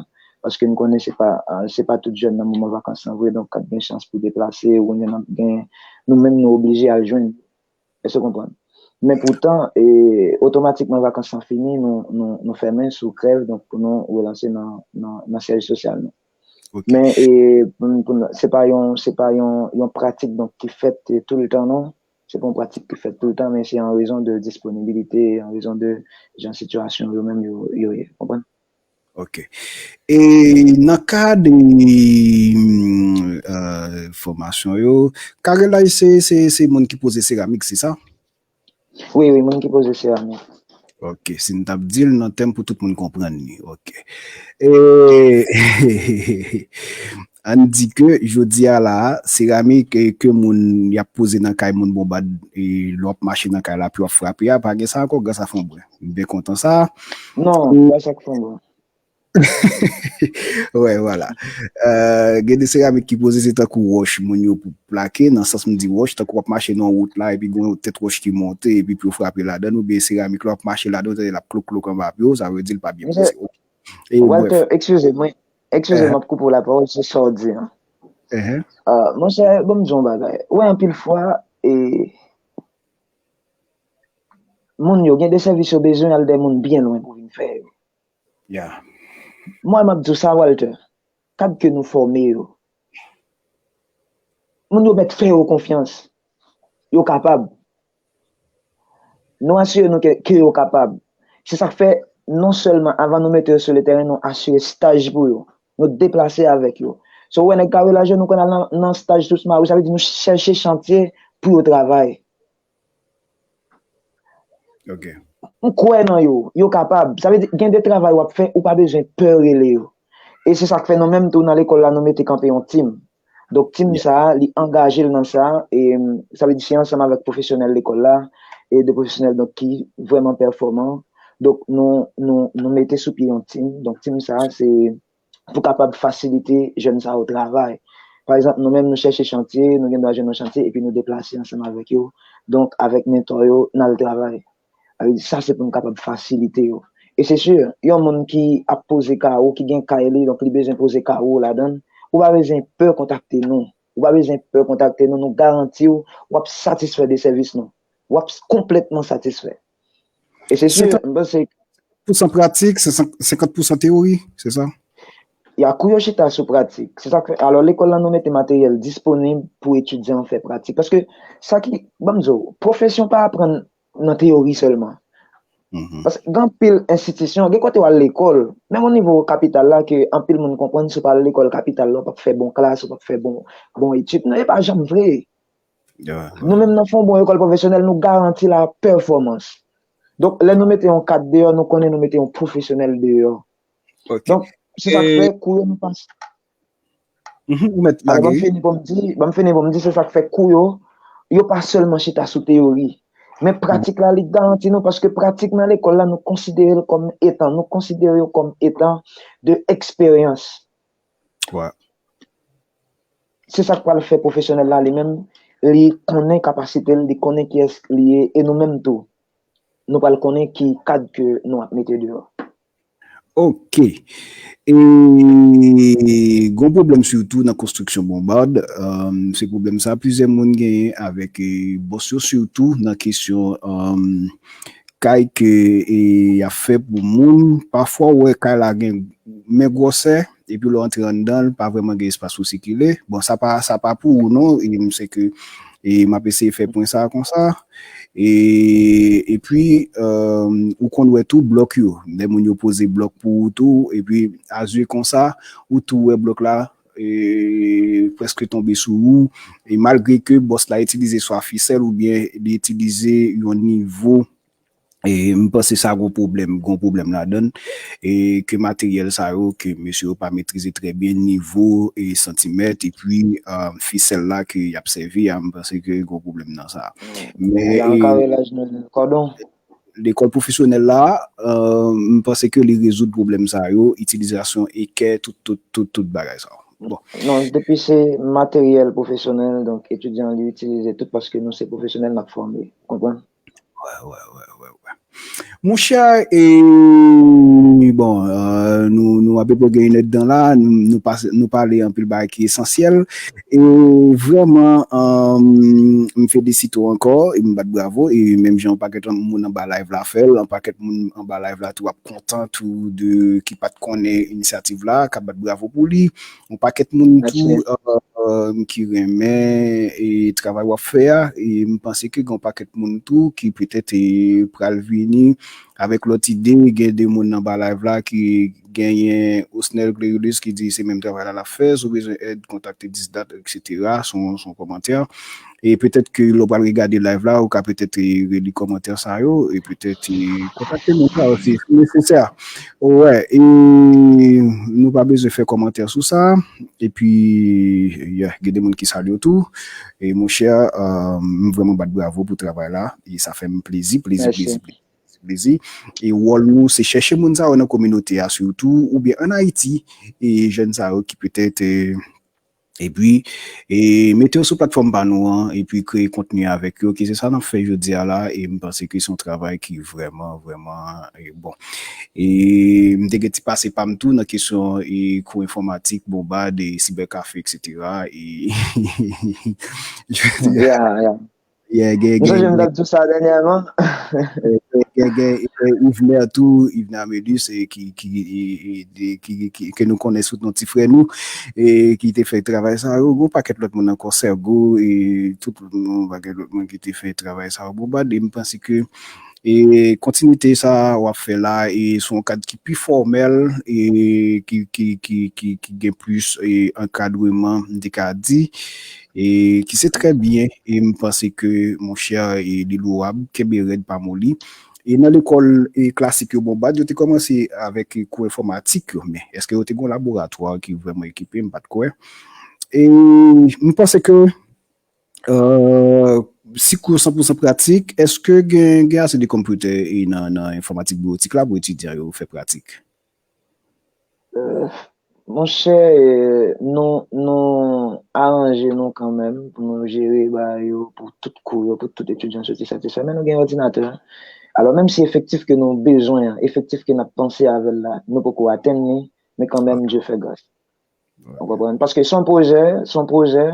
paske n konnen se pa, se pa tout jèn nan moman vakans lan vre, donk k ap gen chans pou deplase, oubyen n ap gen, nou menm nou oblije al jwenn. Èske w konprann? Men poutan, e, otomatikman vakans lan fini, nou, nou, nou fèmen sou Krèv, donk pou nou relanse nan, nan, nan syèj sosyal nou. Men e, pou, pou, se pa yon, se pa yon, yon pratik donk, ki fèt e, tou le tan, non. Se pa yon pratik ki fèt tou le tan, men se an rezon de disponibilite, an rezon de jan sitiyasyon yo menm yo, yo ye. Konprann? Ok. E nan kad e, fòmasyon yo, Karelay se, se, se moun ki poze seramik, se sa? Wi, wi, moun ki poze seramik. Ok, si n t ap di l nan tèm pou tout moun konprann li. Ok. E, ann di ke jodi a la, seramik e, ke moun y ap poze nan kay moun bonbad, e, lè w ap mache nan kay la, pi w ap frape a, pa gen sa ankò, gras a Fanbren. M byen kontan sa. Non, pa sa k Fanbren. Wè, vwala. Euh, gen de seramik ki poze, se tankou wòch moun yo pou plake, nan sans m di wòch, tankou w ap mache nan wout la, epi gen yon tèt wòch ki monte, epi pi w frape ladan l, oubyen seramik la w ap mache ladan, w tande l ap klok klok anba pye w, sa vle di l pa byen poze. Ok. E, Walter, brèf. Eskize mwen, eskize m ap koupe w lapawòl, se sa w di an. Euh, monchè, ban m di w yon bagay. Ou wè anpil fwa, e, moun yo gen de sèvis yo bezwen al dè moun byen lwen pou vin fè yo. Mwen, m ap di w sa, Walter, kad ke nou fòme yo, moun yo mèt fè yo konfyans. Yo kapab. Nou asire nou ke, ke yo kapab. Se sa k fè, non sèlman avan nou mete yo sou le tèren, nou asire staj pou yo. Nou deplase avèk yo. So, ou wè nèg Kawelaj yo, nou konn al nan, nan staj Tousma, sa vle di nou chèche chantye pou yo travay. Ok. M kwè nan yo, yo kapab. Sa vle di, gen de travay w ap fè, ou pa bezwen pè rele yo. E se sa k fè nou menm tou nan lekòl la, nou mete kanpe yon tim. Donk, tim sa a, li angaje l nan sa, e sa vle di se ansanm avèk pwofesyonèl lekòl la, e de pwofesyonèl donk ki vrèman pèfòman. Donk, nou, nou, nou mete sou pye yon tim. Donk, tim sa a, se pou kapab fasilite jèn sa yo travay. Pa egzanp, nou menm nou chèche chantye, nou gen dwa jwenn yon chantye, epi nou deplase ansanm avèk yo. Donk, avèk mentò yo, n al travay. Sa vle di, sa se pou nou kapab fasilite yo. E se si, yon moun ki ap poze kawo, ki gen kay li, donk li bezwen poze kawo ladan l, ou pa bezwen pè kontakte nou. Ou pa bezwen pè kontakte nou, nou garanti w, w ap satisfè de sèvis nou. W ap konplètman satisfè. E se si, m panse pou san pratik, se senkant pou san teyori, se sa? Ya, kou yo chita sou pratik. Se sa k fè, alò, lekòl la, nou mete materyèl disponib pou etidyan an fè pratik. Paske sa ki, ban m di w, pwofesyon pa aprann nan teyori sèlman. Paske gen anpil enstitisyon, gen kote w al lekòl, menm o nivo kapital la, ke anpil moun konprann si w pa al lekòl kapital la, w p ap fè bon klas, w p ap fè bon, bon etid. Non, e pa janm vre. Nou menm nan fè yon bon lekòl pwofesyonèl, nou garanti la pèfòmans. Donk, lè nou mete yon kad deyò, nou konnen nou mete yon pwofesyonèl deyò. Donk, se sa k fè kou yo nou pa. Ou mèt lage. Ban m fini pou m di, ban m fini pou m di, se sa k fè kou yo, yo pa sèlman chita sou teyori. Men pratik la, li garanti nou, paske pratik nan lekòl la, nou konsidere l kòm etan, nou konsidere yo kòm etan de eksperyans. Se sa k pral fè pwofesyonèl la, li menm, li konnen kapasite l, li konnen kiyès li ye, e nou menm tou, nou pral konnen ki kad ke nou ap mete deyò. Ok. E gon pwoblèm sitou nan konstriksyon bonbad. Se pwoblèm sa plizyè moun genyen avèk bòs yo, sitou nan kesyon kay ke y ap fè pou moun. Pafwa, ou wè kay la gen men gwosè, epi lè w antre anndan l, pa vrèman gen espas pou sikile. Bon, sa pa, sa pa pou ou non, e m se ke e m ap eseye fè pwen sa konsa. E epi ou konn wè tou blòk yo, lè moun yo poze blòk pou ou tou, epi azye konsa, ou tou wè blòk la prèske tonbe sou ou, e malgre ke bòs la itilize swa fisèl oubyen li itilize yon nivo. E m panse sa gon pwoblèm, gon pwoblèm ladan l, e ke materyèl sa yo ke mesye yo pa metrize trè byen, nivo e santimèt epi fisèl la ke y ap sèvi a, m panse ke gon pwoblèm nan sa. Men kòdon. Lekòl pwofesyonèl la, m panse ke li rezoud pwoblèm sa yo, itilizasyon ekè, tout tout tout tout bagay sa yo. Bon. Non, depi se materyèl pwofesyonèl, donk etidyan an li itilize tout paske nou se pwofesyonèl n ap fòme, konprann? Wè, wè, wè, wè, wè. Monchè, e, bon, euh, nou, nou apeprè gen inèdtan la, nou, nou, pas, nou pale anpil bagay ki esansyèl. E vrèman, euh, m felisite w ankò, e m bat bravo, e menm jan yon pakèt moun anba live la fè l, yon pakèt moun anba live la tou ap kontan tou de ki pa t konnen inisyativ la, k ap bat bravo pou li. Yon pakèt moun tou, euh, ki renmen e travay w ap fè a, e m panse ke gen yon pakèt moun tou ki petèt e pral vini avèk lòt ide, gen de moun anba live la ki genyen Osnel Clerulus ki di se menm travay la l ap fè, si w bezwen èd, kontakte Disdat, etsetera, se yon, se yon kòmantè. E petèt ke lè w pral regade live la, ou ka petèt e, reli kòmantè sa yo, e petèt e, kontakte moun sa yo si, si nesesè. Wè, e nou pa bezwen fè kòmantè sou sa. Epi, yeah, gen de moun ki salye w tou. E monchè, euh, m vrèman bat bravo pou travay la. E sa fè m plezi, plezi, plezi, plezi, plezi. E wòl nou, se chèche moun sa yo nan kominote a sitou, oubyen ann Ayiti, e jèn sa yo ki petèt, e, epi, e mete yo sou platfòm pa nou an, epi kreye kontni avèk yo, ki se sa n ap fè jodi a la, e m panse ke se yon travay ki vrèman, vrèman, e, bon. E m te gen ti pase pa m tou nan kesyon e kou enfòmatik, bonbad, e sibèkafe, etsetera. E, yeah, yeah. Yeah, gen, gen, m sonje m t ap di w sa dènyèman. Gen, gen, gen Yvener tou, Yvener Amelus, e ki, ki, e, e, de, ki, ki, ke nou konnen sou non ti frè nou, e ki te fè travay sa yo. Gon pakèt lòt moun ankò, Sergo, e tout moun, pakèt lòt moun ki te fè travay sa yo. Bonbad, e m panse ke e kontinite sa w ap fè la, e sou yon kad ki pi fòmèl, e ki, ki, ki, ki, ki gen plis, e, ankadreman, m te ka di, e ki se trè byen, e m panse ke, monchè, e li lowab, kenbe rèd, pa moli. E nan lekòl, e klasik yo, bonbad, yo te kòmanse avèk kou enfòmatik yo, men èske yo te gen yon laboratwa ki vrèman ekipe? M pa t kwè. E m panse ke Euh, si kou san pou san pratik, èske gen, gen ase de konpitè e nan, nan enfòmatik biwotik la pou etidyan yo fè pratik? Euh, monchè, euh, nou, nou aranje nou kanmenm pou nou jere bagay yo pou tout kou yo, pou tout etidyan soti sèt e sèt. Men nou gen òdinatè. Alò, menm si efektif ke nou bezwen an, efektif ke n ap panse avè l la, nou poko atenn li, men kanmenm, Dye fè gras. Ou konprann? Paske se yon pwojè, se yon pwojè,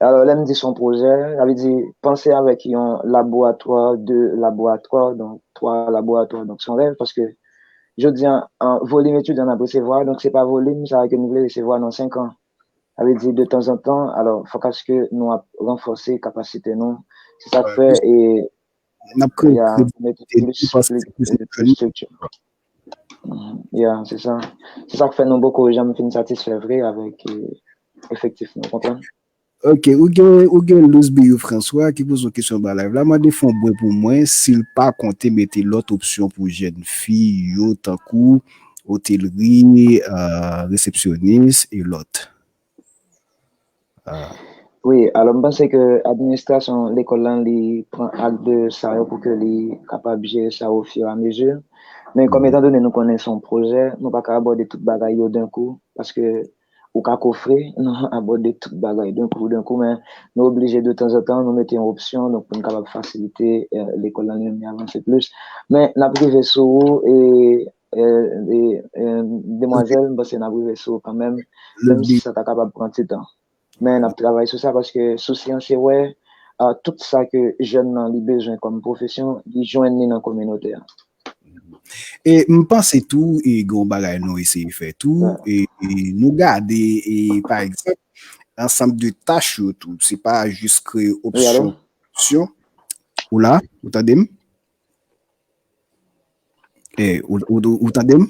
alò, lè m di se yon pwojè, sa vle di panse avèk yon laboratwa, de laboratwa, donk, twa laboratwa, donk, se yon rèv, paske jodi a, an, volim etidyan n ap resevwa, donk, se pa volim sa ke nou vle resevwa nan senk an. Sa vle di, de tanzantan, alò, fòk aske nou ap ranfòse kapasite nou. Se sa k fè, e, n ap kreye, ya, mete plis, plis, plis estrikti. Mhm. Ya, se sa. Se sa k fè nou poko janm fin satisfè vre avèk, e, efektif nou, konprann? Ok, ou gen, ou gen Luz Biyou François ki poze yon kesyon anba live la. Mande Fonbwen pou mwen si l pa konte mete lòt opsyon pou jèn fi yo, tankou otelri, euh, resepsyonis e lòt. Ah. Wi, alò, m panse ke administrasyon lekòl lan, li pran ak de sa yo pou ke li kapab jere sa au fur et à mesure. Men kòm, mhm, etan done nou konnen se yon pwojè, nou pa ka abòde tout bagay yo d'un coup, paske ou ka kofre nan abòde tout bagay d'un coup, d'un coup, men nou oblije de tanzantan nou mete yon opsyon, donk, pou n kapab fasilite, eh, lekòl lan li menm li avanse plis. Men n ap rive sou ou, e, e, e, e, demwazèl, m panse n ap rive sou ou kanmenm, menm si sa ta kapab pran ti tan. Men n ap travay sou sa, paske sousi an se wè, ah, tout sa ke jèn nan li bezwen kòm pwofesyon, li jwenn li nan kominote a. E m panse tou, e gen yon bagay nou eseye fè tou, e, e nou gade, e pa egzanp, ansanm de tach yo tou. Se pa jis kreye opsyon, opsyon. Ou la? Ou tande m? E, ou, ou, ou, ou tande m?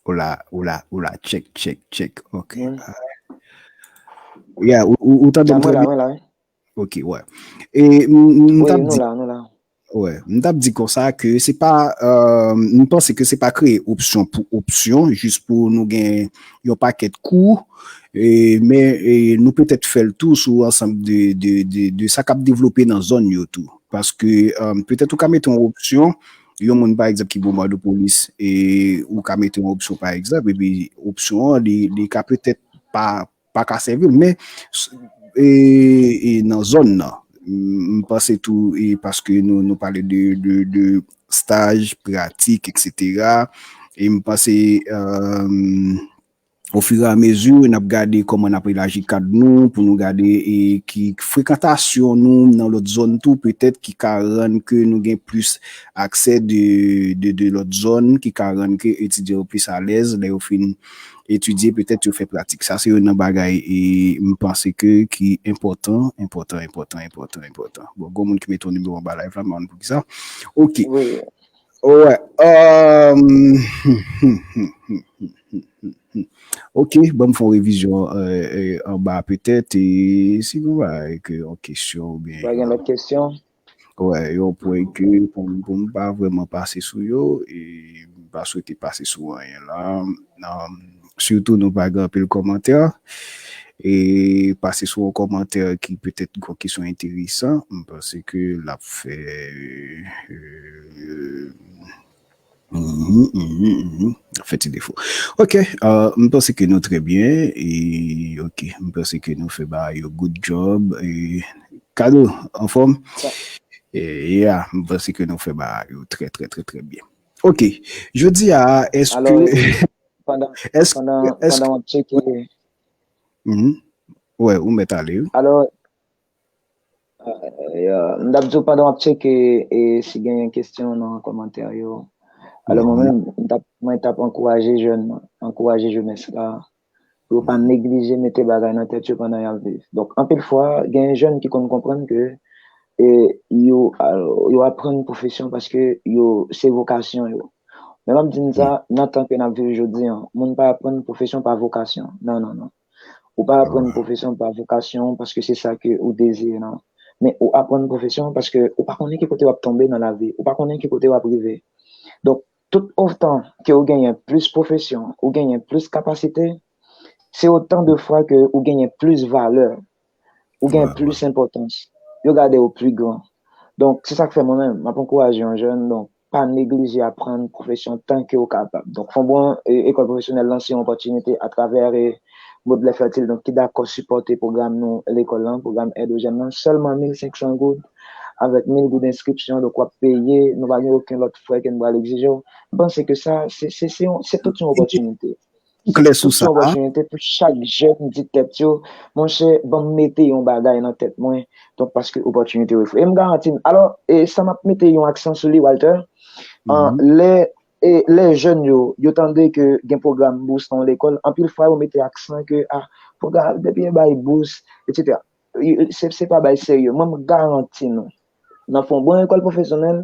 Ou la, ou la, ou la, check, check, check. Ok. Wi. Ah. Yeah, ou, ou, ou tande m trè byen? Mwen la, mwen la, wi. Ok, wè. E m, m t ap di, nou la, nou la. Wè, m t ap di konsa ke se pa, euh, m panse ke se pa kreye opsyon pou opsyon, jis pou nou gen yon pakèt kou, e, men, e, nou petèt fè l tou sou ansanm de, de, de, de sa k ap devlope nan zòn yo tou. Paske, euh, petèt ou ka mete yon opsyon, yon moun, pa egzanp, ki Bonbadopolis, e ou ka mete yon opsyon, pa egzanp, epi opsyon an, li, li ka petèt pa, pa ka sèvi l, men, s-, e, e nan zòn nan, m, m panse tou, e paske nou, nou pale de, de, de staj, pratik, et cetera, e m panse, euh, au fur et à mesure, n ap gade kòman n ap elaji kad nou, pou nou gade, e, ki frekantasyon nou nan lòt zòn tou, petèt ki ka rann ke nou gen plis aksè de, de, de lòt zòn, ki ka rann ke etidyan yo plis alèz lè yo fin etidye, petèt yo fè pratik. Sa se youn nan bagay, e, m panse ke ki enpòtan, enpòtan, enpòtan, enpòtan, enpòtan. Bon, gon moun ki mete yon nimewo anba live la, m pa konn poukisa. Ok. Wi. Wè. Euh, ok, ban m fè yon revizyon, euh, euh, anba petèt, e si nou pa gen yon kesyon oubyen, pa gen lòt kesyon? Wè, yon pwen ke pou, pou m pa vrèman pase sou yo, e m pa swete pase sou anyen la. Um, sitou nou pa gen anpil kòmantè. E pase sou yon kòmantè ki petèt gon kesyon enteresan, m panse ke l ap fè, euh, mhm, mhm, mhm. Fè ti defo. Ok, euh, m panse ke nou trè byen. E, ok, m panse ke nou fè bagay yo good job. E, Kado, anfòm? E, yeah, m panse ke nou fè bagay yo trè, trè, trè, trè byen. Ok, jodi a, èske, alò, e, pandan, èske, pandan, èske, pandan w ap tcheke. Mhm. Wè, ou mèt ale, wi. Alò, euh, m t ap di w pandan w ap tcheke, e si genyen kesyon nan kòmantè yo. Alò, mwen menm, m t ap, mwen t ap ankouraje jèn, ankouraje jenès la, pou yo pa neglije mete bagay nan tèt yo pandan y ap viv. Donk, anpil fwa, gen jèn ki konn konprann ke, e, yo, yo aprann pwofesyon paske yo, se vokasyon yo. Men m ap di n sa, nan tan ke n ap viv jodi an, moun pa aprann pwofesyon pa vokasyon. Non, non, non. Ou pa aprann pwofesyon pa vokasyon paske se sa ke ou dezire, non. Men ou aprann pwofesyon paske ou pa konnen ki kote w ap tonbe nan lavi, ou pa konnen ki kote w ap rive. Donk, tout otan ke ou genyen plis pwofesyon, ou genyen plis kapasite, se otan de fwa ke ou genyen plis valè, ou genyen plis enpòtans. Yo gade w pi gran. Donk, se sa k fè mwen menm, m ap ankouraje yon jèn, donk, pa neglije aprann pwofesyon tan ke w kapab. Donk, Fondbwon, e, Ekòl Pwofesyonèl lan se yon opòtinite atravè, e, Baudelaire Fertile, donk, ki dakò sipòte pwogram nou, lekòl lan, pwogram èd o jèn lan, sèlman mil senk san goud. avèk mil goud enskripsyon, donk w ap peye, nou pa gen okenn lòt frè ke nou pral egzije w. M panse ke sa, se, se, se, yon- se tout yon opòtinite. Ou klè sou sa? Tout yon opòtinite pou chak jèn di tèt yo, monchè, ban m mete yon bagay nan tèt mwen, donk paske opòtinite yo fre. E m garanti n, alò, e sa m ap mete yon aksan sou li, Walter, an, lè, e, lè jèn yo, yo tande ke gen pwogram bous nan yon lekòl, anpil fwa yo mete aksan ke, a, pwogram, depi yo bay bous, etsetera. Se, se pa bay serye. Mwen, m garanti nou, nan Fon Bwen Lekòl Pwofesyonèl,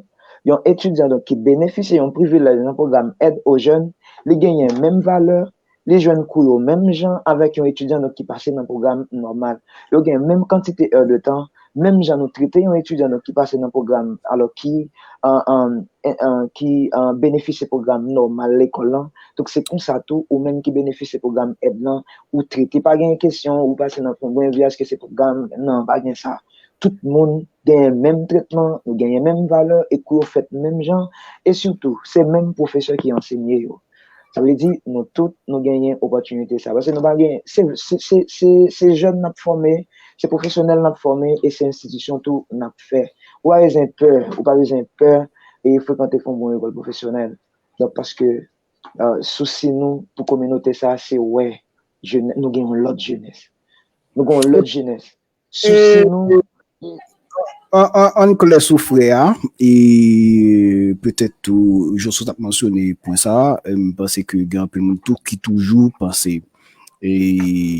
yon etidyan donk, ki benefisye yon privilèj nan pwogram Aide aux Jeunes, li genyen menm valè, li jwenn kou yo menm jan avèk yon etidyan donk, ki pase nan pwogram nòmal. Yo gen menm kantite è de tan, menm jan nou trete yon etidyan donk, ki pase nan pwogram, alò ki, an, an, en- an- ki an, benefisye pwogram nòmal lekòl lan. Donk, se konsa tou, ou menm ki benefisye pwogram èd lan, ou trete. Pa gen kesyon ou pase nan Fon Bwen, viyaj ke se pwogram, non, pa gen sa. Tout moun genyen menm tretman, nou genyen menm valè, e kou yo fèt menm jan, e sitou, se menm pwofesè ki ansenye yo. Sa vle di, nou tout, nou genyen opòtinite sa. Paske nou pa gen, se, se, se, se, se jèn n ap fòme, se pwofesyonèl n ap fòme, e se enstitisyon tou n ap fè. Ou pa bezwen pè, ou pa bezwen pè, e frekante Fon Bwen Lekòl Pwofesyonèl. Donk, paske, e, sousi nou pou kominote sa, se wè jenè- nou gen yon lòt jenès. Nou gen yon lòt jenès. Sousi nou. An, an, ann klè sou frè a, e petèt tou, Josué t ap mansyone pwen sa a, e m panse ke gen anpil moun tou ki toujou panse, e,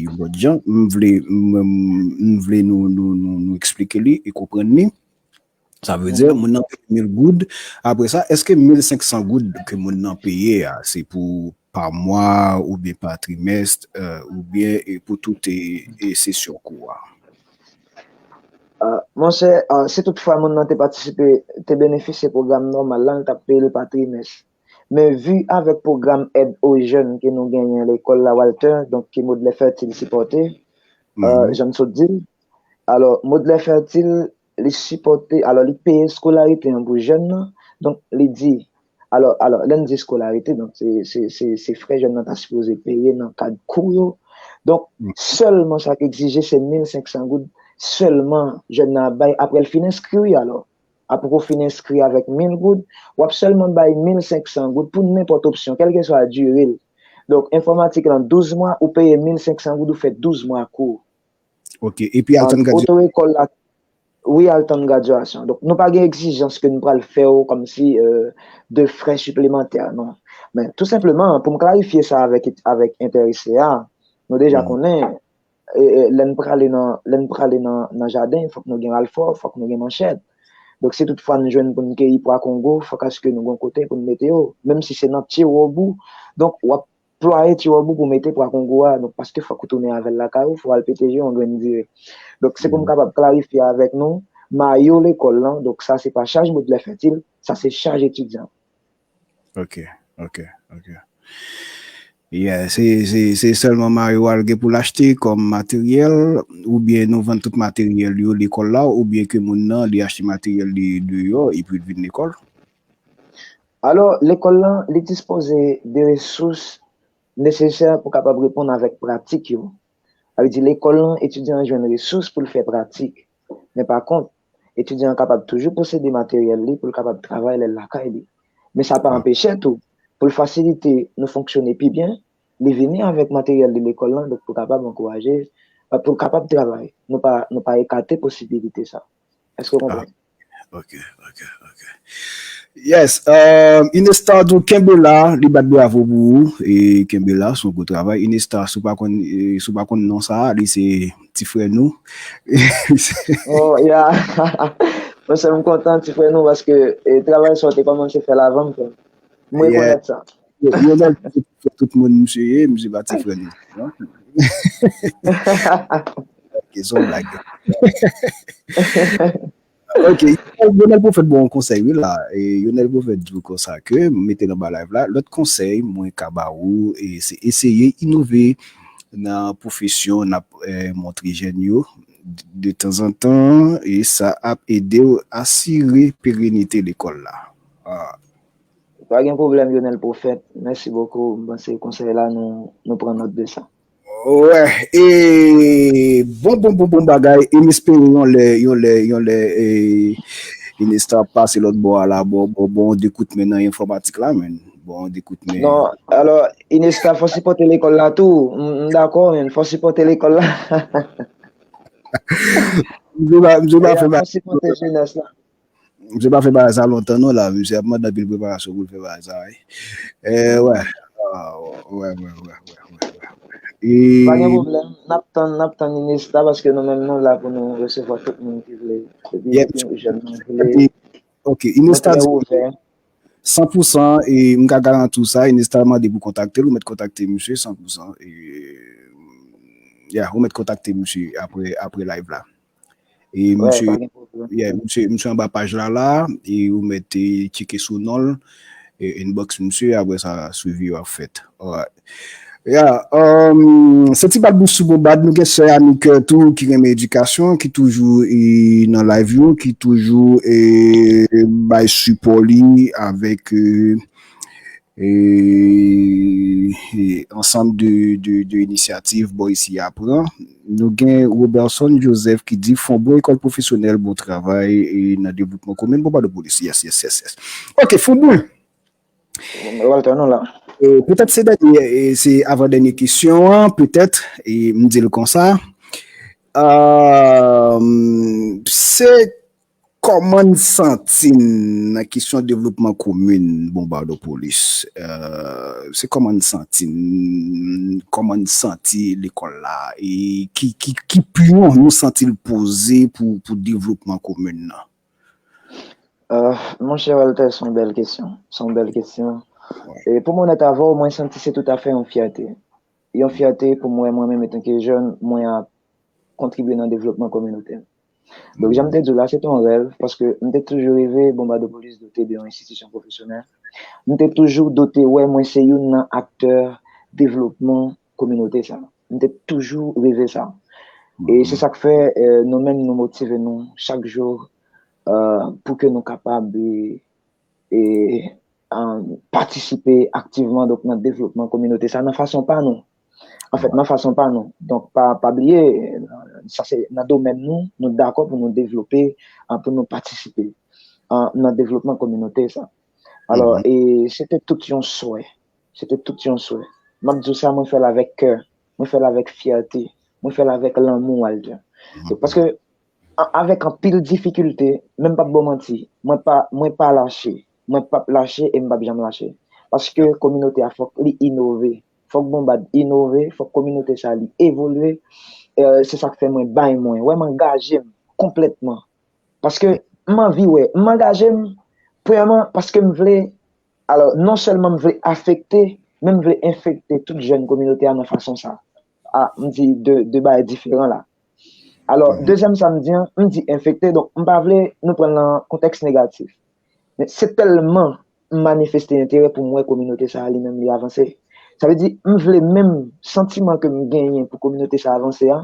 yon lòt jan. M vle, m, m, m vle nou, nou, nou, nou eksplike li e konprann li. Sa vle di, moun nan peye mil goud. Apre sa, èske mil senk san goud ke moun nan peye a, se pou pa mwa oubyen pa trimès, e, oubyen, e, pou tout, e, e, sesyon kou a? E, monchè, e, si toutfwa moun nan te patisipe, te benefisye pwogram nòmal la, l t ap peye l pa trimès. Men vi avèk pwogram Aide aux Jeunes ke nou genyen lekòl la, Walter, donk ke Modèle Fertile sipòte, e, jan m sot di l. Alò, Modèle Fertile, li sipòte, alò, li peye eskolarite an pou jèn nan. Donk, li di, alò, alò, lè n di eskolarite, donk, se, se, se, se frè jèn nan ta sipoze peye nan kad kou yo. Donk, sèlman sa k egzije, se mil senk san goud sèlman jèn nan ap bay apre l fin enskri, alò. Apre w fin enskri avèk mil goud, w ap sèlman bay mil senk san goud pou nenpòt opsyon, kèlkeswa dire l. Donk, enfòmatik lan, douz mwa, ou peye mil senk san goud, ou fè douz mwa kou. Ok, epi al tann gradya- Oto-ekòl la, wi, al tann gradyasyon. Donk, nou pa gen egzijans ke nou pral fè w kòmsi, e, de frè siplemantè, non. Men, tou senpleman, pou m klarifye sa avèk, avèk enterese a, nou deja konnen, e, e, lè n prale nan, lè n prale nan, nan jaden, fòk nou gen ralfò, fòk nou gen manchèt. Donk, si toutfwa n jwenn pou n keyi pwa kongo, fòk aske nou gen kote pou n mete yo, menm si se nan pye wòb ou. Donk, w ap plwaye ti wòb ou pou mete pwa kongo a, donk, paske fòk ou tounen avè l lakay ou, fò w al pete je yon grenn dire. Donk, se pou m kapab klarifye avèk nou, mayo lekòl lan, donk, sa se pa chaj Modèle Fertile, sa se chaj etidyan. Ok, ok, ok. Yeah, se, se, se sèlman mayo a l gen pou l achte kòm materyèl, oubyen nou vann tout materyèl yo lekòl la, oubyen ke moun nan, li achte materyèl li deyò, epi l vin lekòl? Alò, lekòl lan, li dispoze de resous nesesè pou kapab reponn avèk pratik yo. Sa vle di, lekòl lan, etidyan an jwenn resous pou l fè pratik. Men pa kont, etidyan an kapab toujou posede materyèl li pou l kapab travay lè l lakay li. Men sa pa anpeche tou, pou l fasilite nou fonksyone pi byen, li vini avèk materyèl li lekòl lan, donk pou kapab ankouraje, pou l kapab travay. Nou pa, nou pa ekate posibilite sa. Èske w konprann? Ok, ok, ok. Yes, euh, Inesta tou kenbe la, li bat bravo pou ou, e kenbe la, se yon gwo travay. Inesta, si w pa konn, e, si w pa konn non sa, li se ti frè nou. Oh, yeah. Monchè, m kontan, ti frè nou, paske, e, travay sa w te kòmanse fè l avan m, frè. M rekonèt sa. Yo, yo, yo, tout moun misye ye, misye pa ti frè nou. Ok, se yon blag. Ok, Yonel Prophète ba w yon konsèy, wi, la. E Yonel Prophète di w konsa ke, m mete l anba live la, lòt konsèy mwen ka ba ou, e se eseye inove nan pwofesyon n ap, e, montre jèn yo de tanzantan, e sa ap ede w asire perenite lekòl la. Ah. Pa gen pwoblèm, Yonel Prophète. Mèsi bokou. M panse konsèy la, nou, nou pran nòt de sa. Wè, e bon, bon, bon, bon bagay, e m espere yon lè, yon lè, yon lè, e, Inesta ap pase lòt bò a la, bon, bon, bon, de kout men nan enfòmatik la, men. Bon, de kout men. Non, alò, Inesta, fò sipòte lekòl la tou. M, m dakò, men fò sipòte lekòl la. Msye pa, msye pa fè bagay. Fò sipòte jenès la. Msye pa fè bagay sa lontan non la, msye ap mande anpil preparasyon pou l fè bagay sa wi. Eh, wè. Ah, wè, wè, wè, wè, wè, wè. E pa gen pwoblèm, n ap tann, n ap tann Inesta paske nou menm nou la pou nou resevwa tout moun ki vle. Epi si jèn nan vle, ok, Inesta di san pou san, e m ka garanti w sa, Inesta mande pou kontakte l, ou mèt kontakte misye san pou san. E, ya, ou mèt kontakte misye apre, apre live la. E misye, yeah, misye, misye anba paj la la, e ou mèt, e, tcheke sou non l, e inbox misye, apre sa, swivi yo ap fèt. Alright. Yeah, um, se ti bat bouch sou Bonbad, nou gen sè Annie Coeur tou ki renmen edikasyon, ki toujou, e, nan live yo, ki toujou, e, bay sipò li avèk, e, e, e, ansanm de, de, de inisyativ bò isi a pran. Nou gen Roberson Joseph ki di, Fon bon ekòl pwofesyonèl, bon travay, e, nan devlopman komin Bonbadopolis. Yes, yes, yes, yes. Ok, Fon bon. Walter, nou la. E, petèt se dènye, e, se avan dènye kesyon an, petèt, e, m di l konsa. Euh, se kòman n santi n nan kesyon devlopman komin Bonbadopolis? Euh, se kòman n santi n, kòman n santi lekòl la? E ki, ki, ki pyon nou santi l poze pou, pou devlopman komin nan? Euh, monchè Walter, se yon bèl kesyon. Se yon bèl kesyon. E pou m onèt avè w, mwen santi se toutafè yon fyète. Yon fyète pou mwen, mwen menm, antanke jèn, mwen ap kontribye nan devlopman kominote m. Donk, jan m te di w la, se te yon rèv, paske m te toujou reve Bonbadopolis dote de yon enstitisyon pwofesyonèl. M te toujou dote wè mwen se youn nan aktè devlopman kominote sa. M te toujou reve sa. E se sa k fè, eh, nou menm, nou motive nou chak jou, eh, pou ke nou kapab, eh, eh, patisipe aktivman, donk, nan devlopman kominote sa, nan fason pa nou. Anfèt, nan fason pa nou. Donk, pa, pa bliye, sa se nan domèn nou, nou dakò pou nou devlope, ah, pou nou patisipe, ah, nan devlopman kominote sa. Alò, e se te tout yon swè. Se te tout yon swè. M ap di w sa, mwen fè l avèk kè, mwen fè l avèk fyète, mwen fè l avèk lanmou, Walter. Donk, paske, a-, avèk anpil difikilte, men m p ap ba w manti, mwen pa, mwen pa lache. Mwen p ap lache e m p ap janm lache. Paske kominote a fòk li inove. Fòk Bonbad inove, fòk kominote sa li evolye. Eh, se sa k fè mwen bay mwen. Wè, m angaje m konplètman. Paske m anvi wè, m angaje m, premyèman, paske m vle, alò, non sèlman m vle afekte, men m vle enfekte tout jèn kominote a nan fason sa. A, m di de, de bagay diferan la. Alò, dezyèm sa m di an, m di enfekte, donk, m pa vle nou pran l nan kontèks negatif. Men se tèlman m manifeste enterè pou m wè kominote sa a li menm li avanse. Sa vle di, m vle menm santiman ke m genyen pou kominote sa a avanse a.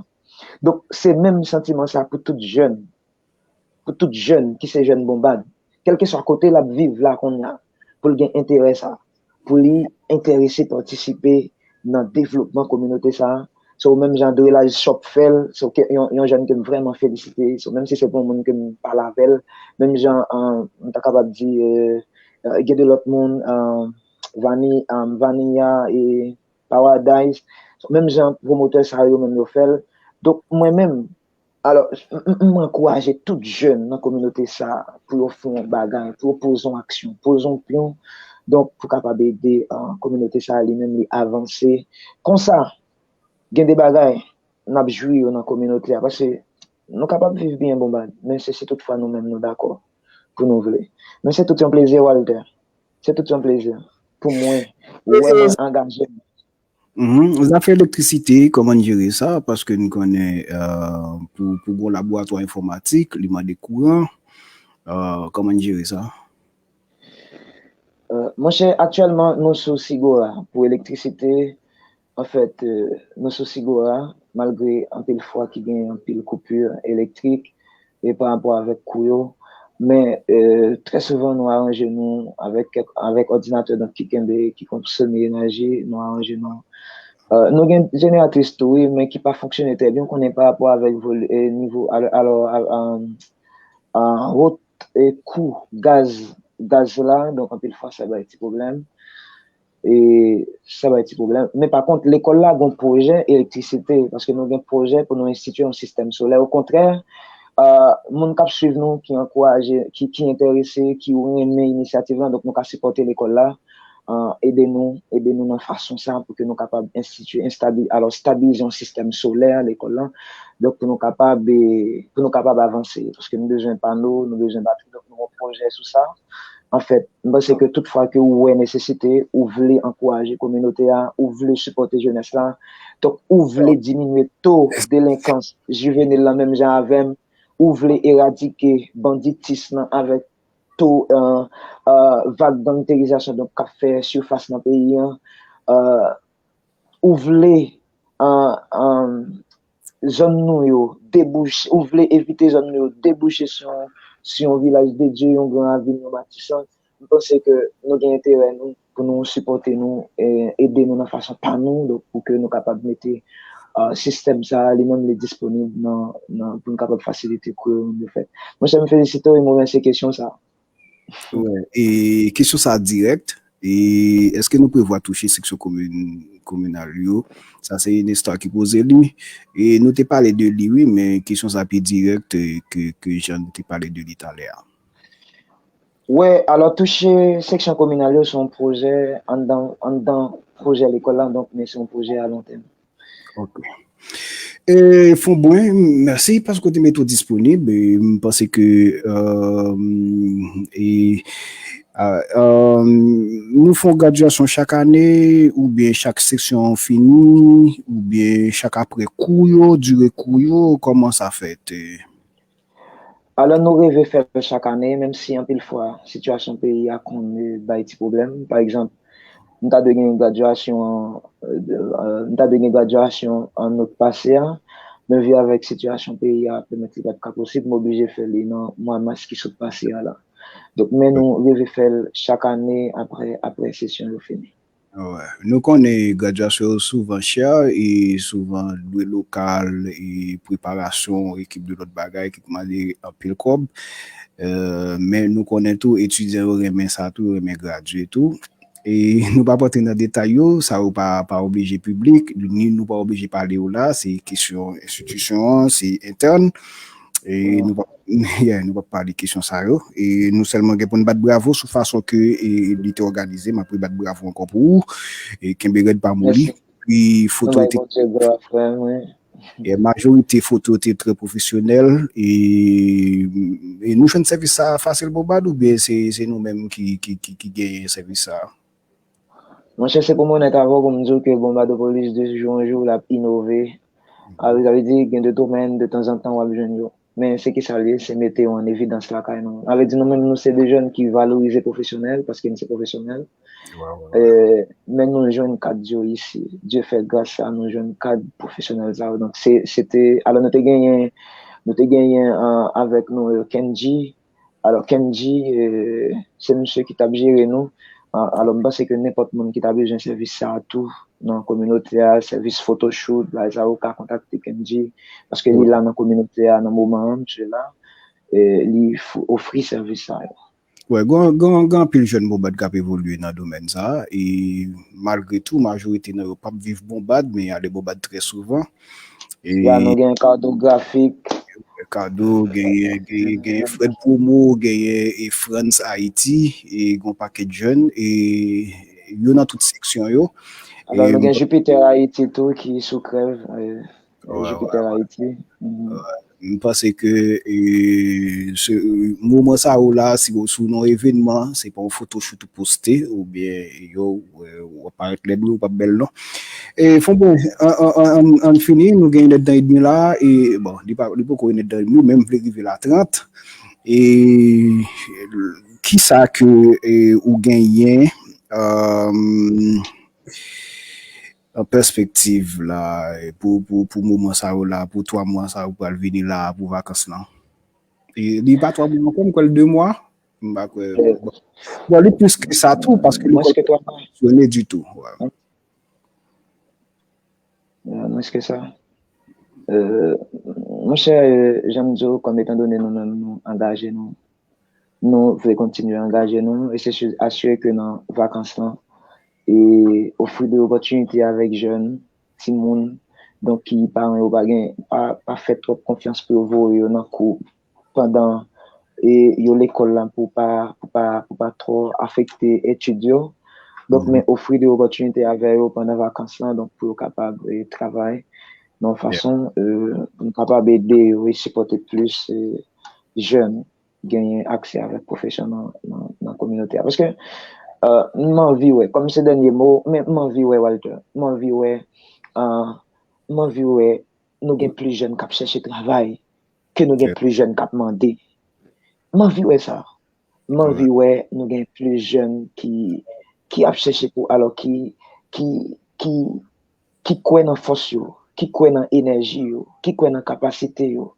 Donk, se menm santiman sa pou tout jèn. Pou tout jèn ki se jèn Bonbad. Kèlkeswa kote l ap viv la kounye a, pou l gen enterè sa. Pou li enterese patisipe nan devlopman kominote sa a. So, menm jan Drelaj Shop fè l, so, ke, yon, yon jèn ke m vrèman felisite. So, menm si se pa yon moun ke m pale avè l, menm jan, eh, m ta kapab di, eh, eh, gen de lòt moun, eh, Vani-, eh, Vaniya e Paradise. So, menm jan pwomotè sa yo menm yo fè l. Donk, mwen menm, alò, m, m, m ankouraje tout jèn nan kominote sa a pou yo fè yon bagay, pou yo poze yon aksyon, poze yon pyon, donk, pou kapab ede, eh, kominote sa a li menm li avanse. Konsa, gen de bagay n ap jwi yo nan kominote a, paske nou kapab viv byen Bonbad, men se si toutfwa nou menm nou dakò pou nou vle. Men se tout yon plezi, Walter. Se tout yon plezi pou mwen wè mwen angaje m. Mhm. Zafè elektrisite, kòman n jere sa? Paske n konnen, eh, pou, pou gon laboratwa enfòmatik, li mande kouran. Eh, kòman n jere sa? Eh, monchè, aktyèlman, nou sou Sigora pou elektrisite. Anfèt, eh, nou sou Sigora, malgre anpil fwa ki gen anpil koupi elektrik, e pa rapò avèk kou yo. Men, eh, trè souvan, nou aranje nou avèk kèk, avèk òdinatè, donk, ki kenbe, ki konsome enèji, nou aranje nou Euh, nou gen jeneratris tou, wi, men ki pa fonksyone trè byen, ou konnen pa rapò avèk vol- e nivo, alò, alò, a- a- a wot e kou gaz, gaz la, donk anpil fwa sa bay ti pwoblèm. E sa bay ti pwoblèm. Men pa kont, lekòl la gon pwojè elektrisite, paske nou gen pwojè pou nou enstitye yon sistèm solè. Okontrè, euh, moun k ap swiv nou, ki ankouraje, ki, ki enterese, ki renmen inisyativ la, donk nou ka sipòte lekòl la, euh, ede nou, ede nou nan fason sa pou ke nou kapab enstitye, enstabi- alò, stabilize yon sistèm solè lekòl la. Donk pou nou kapab, e, pou nou kapab avanse, paske nou bezwen pano, nou bezwen batri, donk nou gen pwojè sou sa. Anfèt, m panse ke tout fwa ke ou wè nesesite, ou vle ankouraje kominote a, ou vle sipòte jenès la, donk ou vle diminye to delenkans jivenil la menm jan avè m, ou vle eradike banditis lan avèk to, euh, euh, vag gangterizasyon, donk, k ap fè sifas nan peyi an, euh, ou vle, euh, euh, zòn nou yo debouche, ou vle evite zòn nou yo debouche sou, sou yon vilaj de Dye, yon gran ravin, yon Matisan, m panse ke nou gen enterè nou pou nou sipòte nou, e ede nou nan fason pa nou, donk pou ke nou kapab mete, euh, sistèm sa a, li menm li disponib nan, nan, pou nou kapab fasilite kou yo menm yo fèt. Monchè, m felisite w e m remèsye kesyon sa a. Wè, e kesyon sa a dirèk, e èske nou prevwa touche seksyon komin, kominal yo? Sa se Nestor ki poze li. E nou te pale de li, wi, men kesyon sa pi dirèk, e, ke, ke jan nou te pale de li talè a. Wè, alò touche seksyon kominal yo se yon pwojè anndan, anndan pwojè lekòl la, donk, men se yon pwojè a lon tèm. Ok. E, Fonbren, mèsi paske w te mete w disponib. E m panse ke, euh, e, a, euh, nou fè yon gradyasyon chak ane oubyen chak seksyon fini oubyen chak apre kou yo, dire kou yo, kòman sa fèt? Alò, nou reve fè l chak ane, menm si anpil fwa sitiyasyon peyi a konn, e, bay ti pwoblèm. Pa egzanp, m ta dwe gen gradyasyon an, e, m ta dwe gen gradyasyon an out pase a, men vi avèk sitiyasyon peyi a pèmèt li pa t ka posib, m oblije fè li nan mwa mas ki sot pase a la. Donk, men nou reve fè l chak ane apre, apre sesyon yo fini. Wè. Nou konnen gradyasyon yo souvan chè e souvan lwe lokal e preparasyon ekip de lòt bagay ki mande anpil kòb. Euh, men nou konnen tou etidyan yo renmen sa tou, yo renmen gradye tou. E nou p ap antre nan detay yo, sa yo pa, pa oblije piblik, ni nou pa oblije pale yo la, se kesyon enstitisyon an, se entèn. E nou p ap, yeah, nou p ap pale kesyon sa yo. E nou sèlman gen pou n bat bravo sou fason ke, e, li te òganize. M ap rebat bravo ankò pou ou. E kenbe rèd, pa moli. Pi foto te, e, majorite foto te trè pwofesyonèl. E, e nou jwenn sèvis sa fasil, Bonbad, oubyen se, se nou menm ki, ki, ki, ki genyen sèvis sa? Monchè, se pou m onèt avè w, pou m di w ke Bonbadopolis, de jou an jou, l ap inove. Sa vle di, gen de domèn, de tanzantan, w ap jwenn yo. Men se ki sa l ye, se mete yo an evidans lakay nou. Sa vle di, nou menm, nou se de jèn ki valorize pwofesyonèl, paske n se pwopesyonèl. Men nou jwenn kad yo isi. Dye fè gras a nou jwenn kad pwofesyonèl sa yo. Donk, se, se te, alò, nou te genyen, nou te genyen, euh, avèk nou, euh, Kendji, Alò, Kendji, euh, se misye ki t ap jere nou. Alò, m panse ke nenpòt moun ki ta bezwen sèvis sa a tou nan kominote a, sèvis photoshoot, bagay sa yo, ou ka kontakte Kendji, paske li la nan kominote a nan moman an, misye la, e li ofri sèvis sa yo. Wè, gen, gen, gen anpil jèn Bonbad k ap evolye nan domèn sa a, e malgre tou, majorite nan yo p ap viv Bonbad, men y a de Bonbad trè souvan. Ya, nou gen Kado Grafik. Kado, genyen, genyen, genyen Fred Promo, genyen e Frantz Haiti, e gen yon pakèt jèn, e yo nan tout seksyon yo. Alò, nou gen Jupiter Haiti tou ki sou krèv, e, Jupiter Haiti. M panse ke, e, se, moman sa yo la, si w, si w nan yon evènman, se pa yon photoshoot ou poste, oubyen yo, w ap parèt lèd, wi, ou p ap bèl non. E Fonbren, ann, ann, ann, ann fini, nou gen inèdtan edmi la, e bon, li pa, li poko inèdtan edmi, men m vle rive la trant. E kisa ke, e, ou genyen, euh, an pèspektiv la, pou, pou, pou moman sa yo la, pou twa mwa sa yo pral vini la, pou vakans lan? E li pa twa mwa ankò, m kwè l de mwa. M pa kwè. Bon, li plis ke sa tou, paske li pa fonksyone ditou. Wè. Plis ke sa. Euh, monchè, euh, jan m di w, kòm etan done nou menm nou angaje nou, nou vle kontinye angaje nou, e se si- asire ke nan vakans lan, e ofri de opòtinite avèk jèn, timoun, donk ki paran yo pa gen, pa, pa fè twòp konfyans pou yo voye yo nan kou pandan e yo lekòl la pou pa, pou pa, pou pa twò afekte etid yo. Donk, men ofri de opòtinite avè yo pandan vakans lan, donk pou yo kapab e, travay nan yon fason e, pou nou kapab ede yo e sipòte plis e, jèn genyen aksè avèk pwofesyon nan, nan, nan kominote a. Paske euh, m anvi wè, kòm se dènye mo, men m anvi wè, Walter, m anvi wè, euh, m anvi wè nou gen plis jèn k ap chèche travay ke nou gen plis jèn k ap mande. M anvi wè sa. M anvi wè nou gen plis jèn ki, ki ap chèche pou, alò ki, ki, ki, ki kwè nan fòs yo, ki kwè nan enèji yo, ki kwè nan kapasite yo,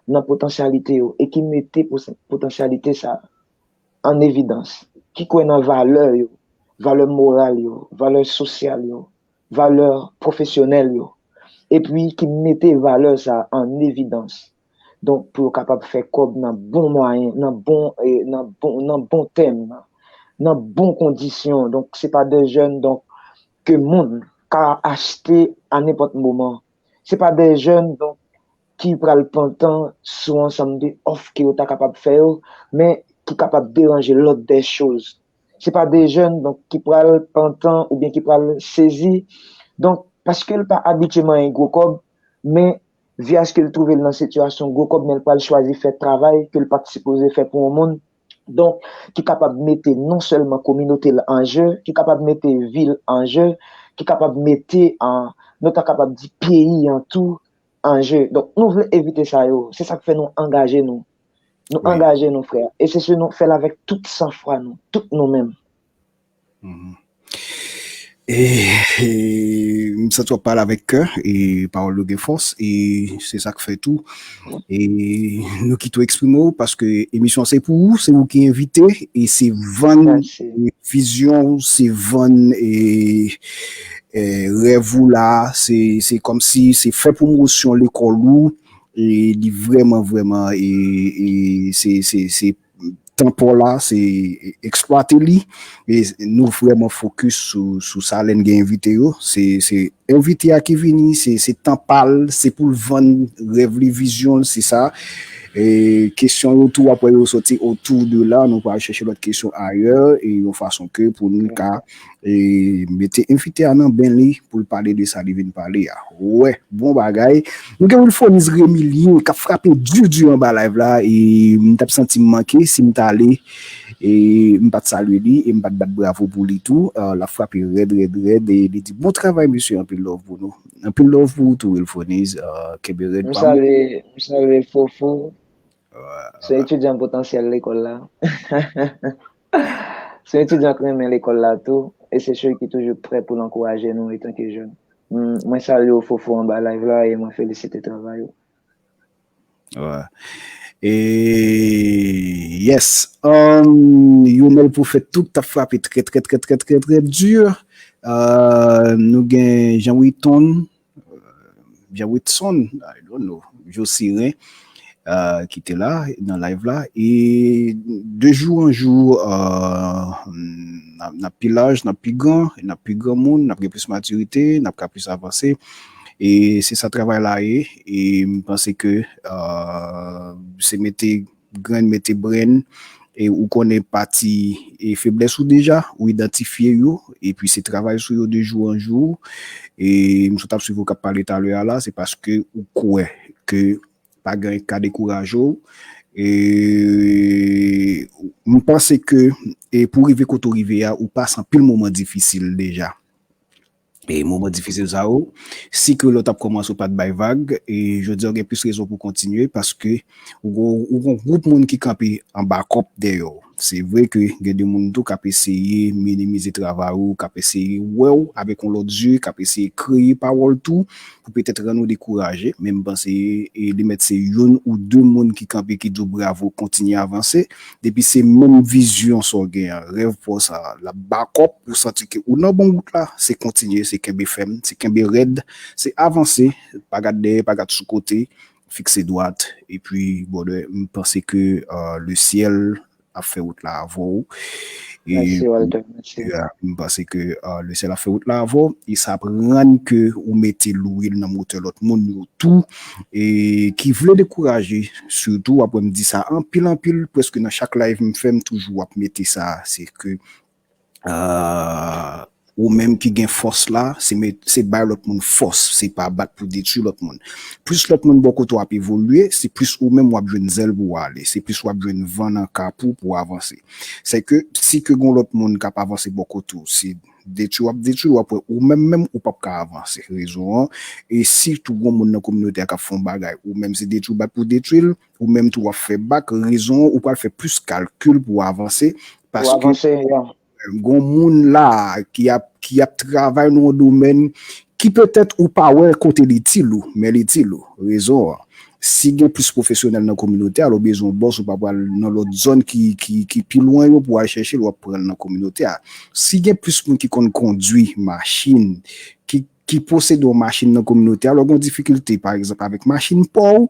nan potansyalite yo, e ki mete pos- potansyalite sa an evidans, ki kwè nan valè yo, valè moral yo, valè sosyal yo, valè pwofesyonèl yo, epi ki mete valè sa an evidans. Donk, pou yo kapab fè kòb nan bon mwayen, nan bon, eh, nan bon, nan bon tèm, nan bon kondisyon. Donk, se pa de jèn, donk, ke moun ka achte a nenpòt moman. Se pa de jèn, donk, ki pral pantan sou ansanm de òf ke yo ta kapab fè yo, men ki kapab deranje lòd de choz. Se pa de jèn, donk, ki pral pantan oubyen ki pral sezi. Donk, paske l pa abitye manyen gwo kòb, men vyas ke l twouve l nan sitiyasyon gwo kòb, men l pral chwazi fè travay ke l pa t sipoze fè pou yon moun. Donk, ki kapab mete non sèlman kominote l an je, ki kapab mete vi l an je, ki kapab mete, an, nou ta kapab di, peyi an tou an je. Donk, nou vle evite sa yo. Se sa k fè nou angaje nou. Nou angaje nou, frè. E se si nou fè l avèk tout sanfwa nou, tout nou menm. E, e, m santi w ap pale avèk kè, e pawòl yo gen fòs, e se sa k fè tou. E nou kite w eksprime w, paske emisyon an se pou ou, se ou ki envite, e se vann vizyon w, se vann e, e, rèv ou la, se, se kòmsi se fè pwomosyon lekòl ou, e li vrèman, vrèman, e, e se, se, se tan pa w la, se eksplwate li. E nou vrèman fokis sou, sou sa lè n gen envite yo. Se, se envite a ki vini, se, se tan pa l, se pou l vann rèv li, vizyon l, se sa. E kesyon yo tou, w ap wè yo soti otou de la, nou pral chèche lòt kesyon ayè, e yon fason ke pou nou ka e mete envite a nan ben li pou l pale de sa li vin pale a. Wè, bon bagay. Nou gen Wilfroniz Remilien k ap frape di di anba live la, e m t ap santi m manke si m t ale, e m pa t salye li, e m pa t bat bravo pou li tou. Euh, l ap frape rèd, rèd, rèd, e li di, bon travay, mesye, anpil love pou nou. Anpil love pou ou tou, Wilfroniz. Euh, kenbe rèd, pa mouri. M salye Fofo. Se yon etidyan potansyèl lekòl la. Se yon etidyan k renmen lekòl la tou, e se sou ki toujou prè pou l ankouraje nou etanke jèn. Mwen salye w Fofo anba live la e mwen felisite travay ou. E yes, um, Yomel Pwofèt tou k t ap frape trè trè trè trè trè trè trè di. Uh, nou gen Jean Witon, Jean Witson, I don't know, Josiren, uh, ki te la nan live la. E de jou an jou, uh, n ap pi laj, n ap pi gran, n ap pi granmoun, n ap gen plis matirite, n ap ka plis avanse. E se sa travay la ye. E m panse ke uh, se mete grenn, mete brenn, e ou konnen pati e feblès ou deja, ou idantifye yo, epi se travay sou yo de jou an jou. E m sot ap swiv ou k ap pale talè a la, se paske ou kwè ke pa gen anyen k ka dekouraje w. E m panse ke e pou rive kote w rive a, ou pase anpil moman difisil deja. E moman difisil sa yo, si ke lè w t ap kòmanse ou pa t bay vag, e jodi a w gen plis rezon pou w kontinye, paske ou gon, ou gon gwoup moun ki kanpe anba kòp dèyè w. Se vre ke gen de moun tou k ap eseye minimize travay ou, k ap eseye wè w avèk yon lòt zye, k ap eseye kreye pawòl tou pou petèt rann ou dekouraje, men m panse e li mèt se youn ou de moun ki kanpe ki di w bravo, kontinye avanse. Depi se menm vizyon sa w gen an, rèv pa w sa, l ap bakòp, ou santi ke ou nan bon wout la, se kontinye, se kenbe fèm, se kenbe rèd, se avanse, pa gad dèyè, pa gad sou kote, fikse dwat, epi, brother, m panse ke, euh, le ciel ap fè wout la avè w. E, Mèsi, Walter, mèsi. Yeah, m panse ke, euh, le ciel ap fè wout la avè w, e sa ap rann ke ou mete lwil nan motè lòt moun yo tou, e ki vle dekouraje, sitou, w ap wè m di sa anpil, anpil, prèske nan chak live m fè, m toujou ap mete sa, se ke, euh, ou menm ki gen fòs la, se met, se bay lòt moun fòs, se pa bat pou detwi lòt moun. Plis lòt moun bò kote w ap evolye, se plis ou menm w ap jwenn zèl pou w ale, se plis w ap jwenn van nan kap ou pou w avanse. Se ke si ke gon lòt moun k ap avanse bò kote w, se detwi w ap detwi, w ap wè ou menm menm ou p ap ka avanse. Rezon an, e si tou gon moun nan kominote a k ap fè yon bagay, ou menm se detwi w bat pou detwi l, ou menm tou w ap fè bak, rezon an, ou pral fè plis kalkil pou w avanse, Pou paske avanse, yeah. Gon moun la ki ap, ki ap travay nan yon domèn ki petèt ou pa wè kote l itil ou, men l itil ou. Rezon an, si gen plis pwofesyonèl nan kominote a, lè w bezwen yon bòs, ou pa pral nan lòt zòn ki, ki, ki pi lwen yo pou w al chèche l, w ap pran l nan kominote a. Si gen plis moun ki konn kondwi machin, ki, ki posede yon machin nan kominote a, lè w gen yon difikilte, pa egzanp, avèk machin pa w,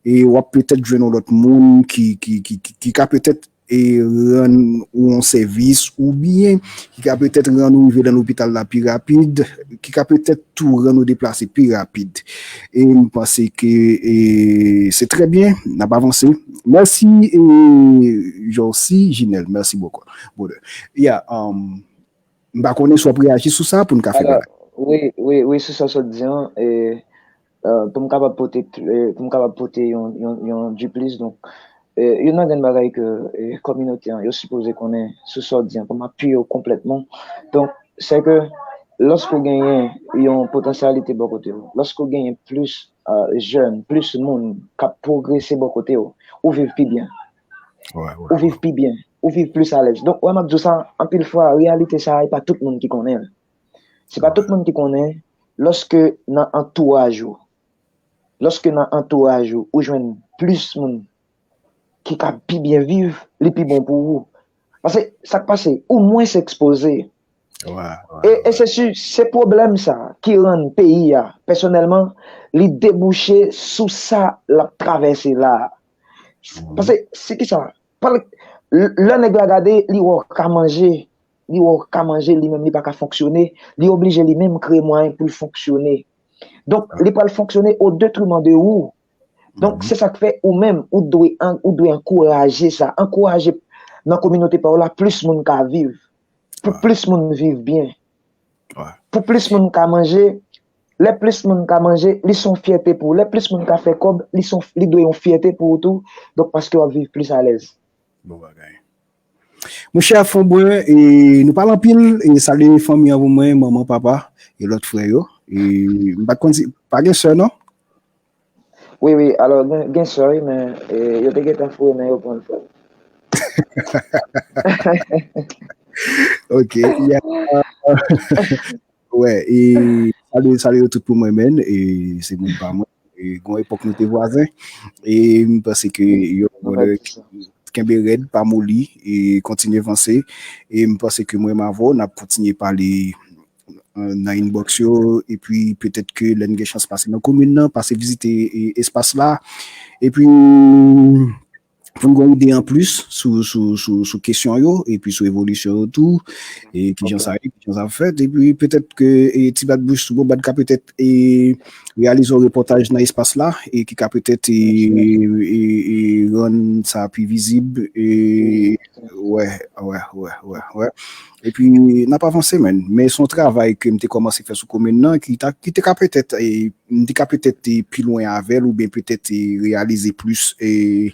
e w ap petèt jwenn yon lòt moun ki, ki, ki, ki, ki ka petèt e rann ou yon sèvis, oubyen ki ka petèt rann ou rive nan lopital la pi rapid, ki ka petèt tou rann ou deplase pi rapid. E m panse ke, e, se trè byen, n ap avanse. Mèsi, e, Jocy Ginel, mèsi bokou, brother. Yeah, um, m pa konnen si w ap reyaji sou sa pou n ka fè bagay. Wi, wi, wi, sou sa w sot di an, e, euh, pou m kapab pote, euh, pou m kapab pote yon, yon, yon diplis. Donk, euh, youn nan grenn bagay ke, euh, kominote an, yo sipoze konnen sou sa w di an, pou m apiye w konplètman. Donk, se ke lòske w genyen yon potansyalite bò kote w, lòske w genyen plis, euh, jèn, plis moun k ap pwogrese bò kote w, ou viv pi byen. Ou viv pi byen, ou viv plis alèz. Donk, wè, m ap di w sa, anpil fwa, reyalite sa a, e pa tout moun ki konnen l. Se pa tout moun ki konnen, lòske nan antouraj ou, lòske nan antouraj ou, ou jwenn plis moun ki ka pi byen viv, li pi bon pou ou. Paske, sa k pase, ou mwens ekspoze. E, e se si, se pwoblèm sa ki rann peyi a, pèsonèlman, li debouche sou sa l ap travèse la a. Paske, se ki sa? Pal-, lè nèg la gade, li wè w ka manje, li wè w ka manje, li menm li pa ka fonksyone, li oblije li menm kreye mwayen pou l fonksyone. Donk, li pral fonksyone o detriman de ou. Donk, se sa k fè ou menm, ou dwe an-, ou dwe ankouraje sa. Ankouraje nan kominote pa w la, plis moun ka viv. Pou plis moun viv byen. Pou plis moun ka manje, lè plis moun ka manje, li se yon fyète pou ou. Lè plis moun ka fè kòb, li se yon, li dwe yon fyète pou ou tou. Donk, paske w ap viv plis alèz. Bon bagay. Monchè Fonbren, e, nou pale anpil, e salye fanmi an pou mwen, manman, papa, e lòt frè yo. E m pa t konn si, pa gen sè, non? Wi, wi, alò, gen, gen sè, wi, men, e, yo te gentan foure men yo pran l frè. Ok, yeah. Wè, e salye, salye yo tout pou mwen, men, e se moun pa mwen. E gon epòk nou te vwazen. E m panse ke yo, brother, kenbe rèd, pa moli, e kontinye vanse. E m panse ke mwen menm avè w, n ap kontinye pale, e, nan inbox yo, epi petèt ke lè n gen chans pase nan komin nan, pase vizite, e, espas la. Epi, pou n gen yon ide anplis sou, sou, sou, sou kesyon yo, epi sou evolisyon yo tou, e kijan sa ye, kijan sa ap fèt, epi petèt ke, e, Ti Bat Bouch sou Bon Bat ka petèt, e, reyalize yon repòtaj nan espas la, e ki ka petèt, e, e, e, rann sa pi vizib, e, wè, wè, wè, wè, wè. Epi, n ap avanse, menn. Men se yon travay ke m te kòmanse fè sou komin nan, ki ta, ki te ka petèt, e, m te ka petèt te pi lwen avè l, oubyen petèt te reyalize plis, e,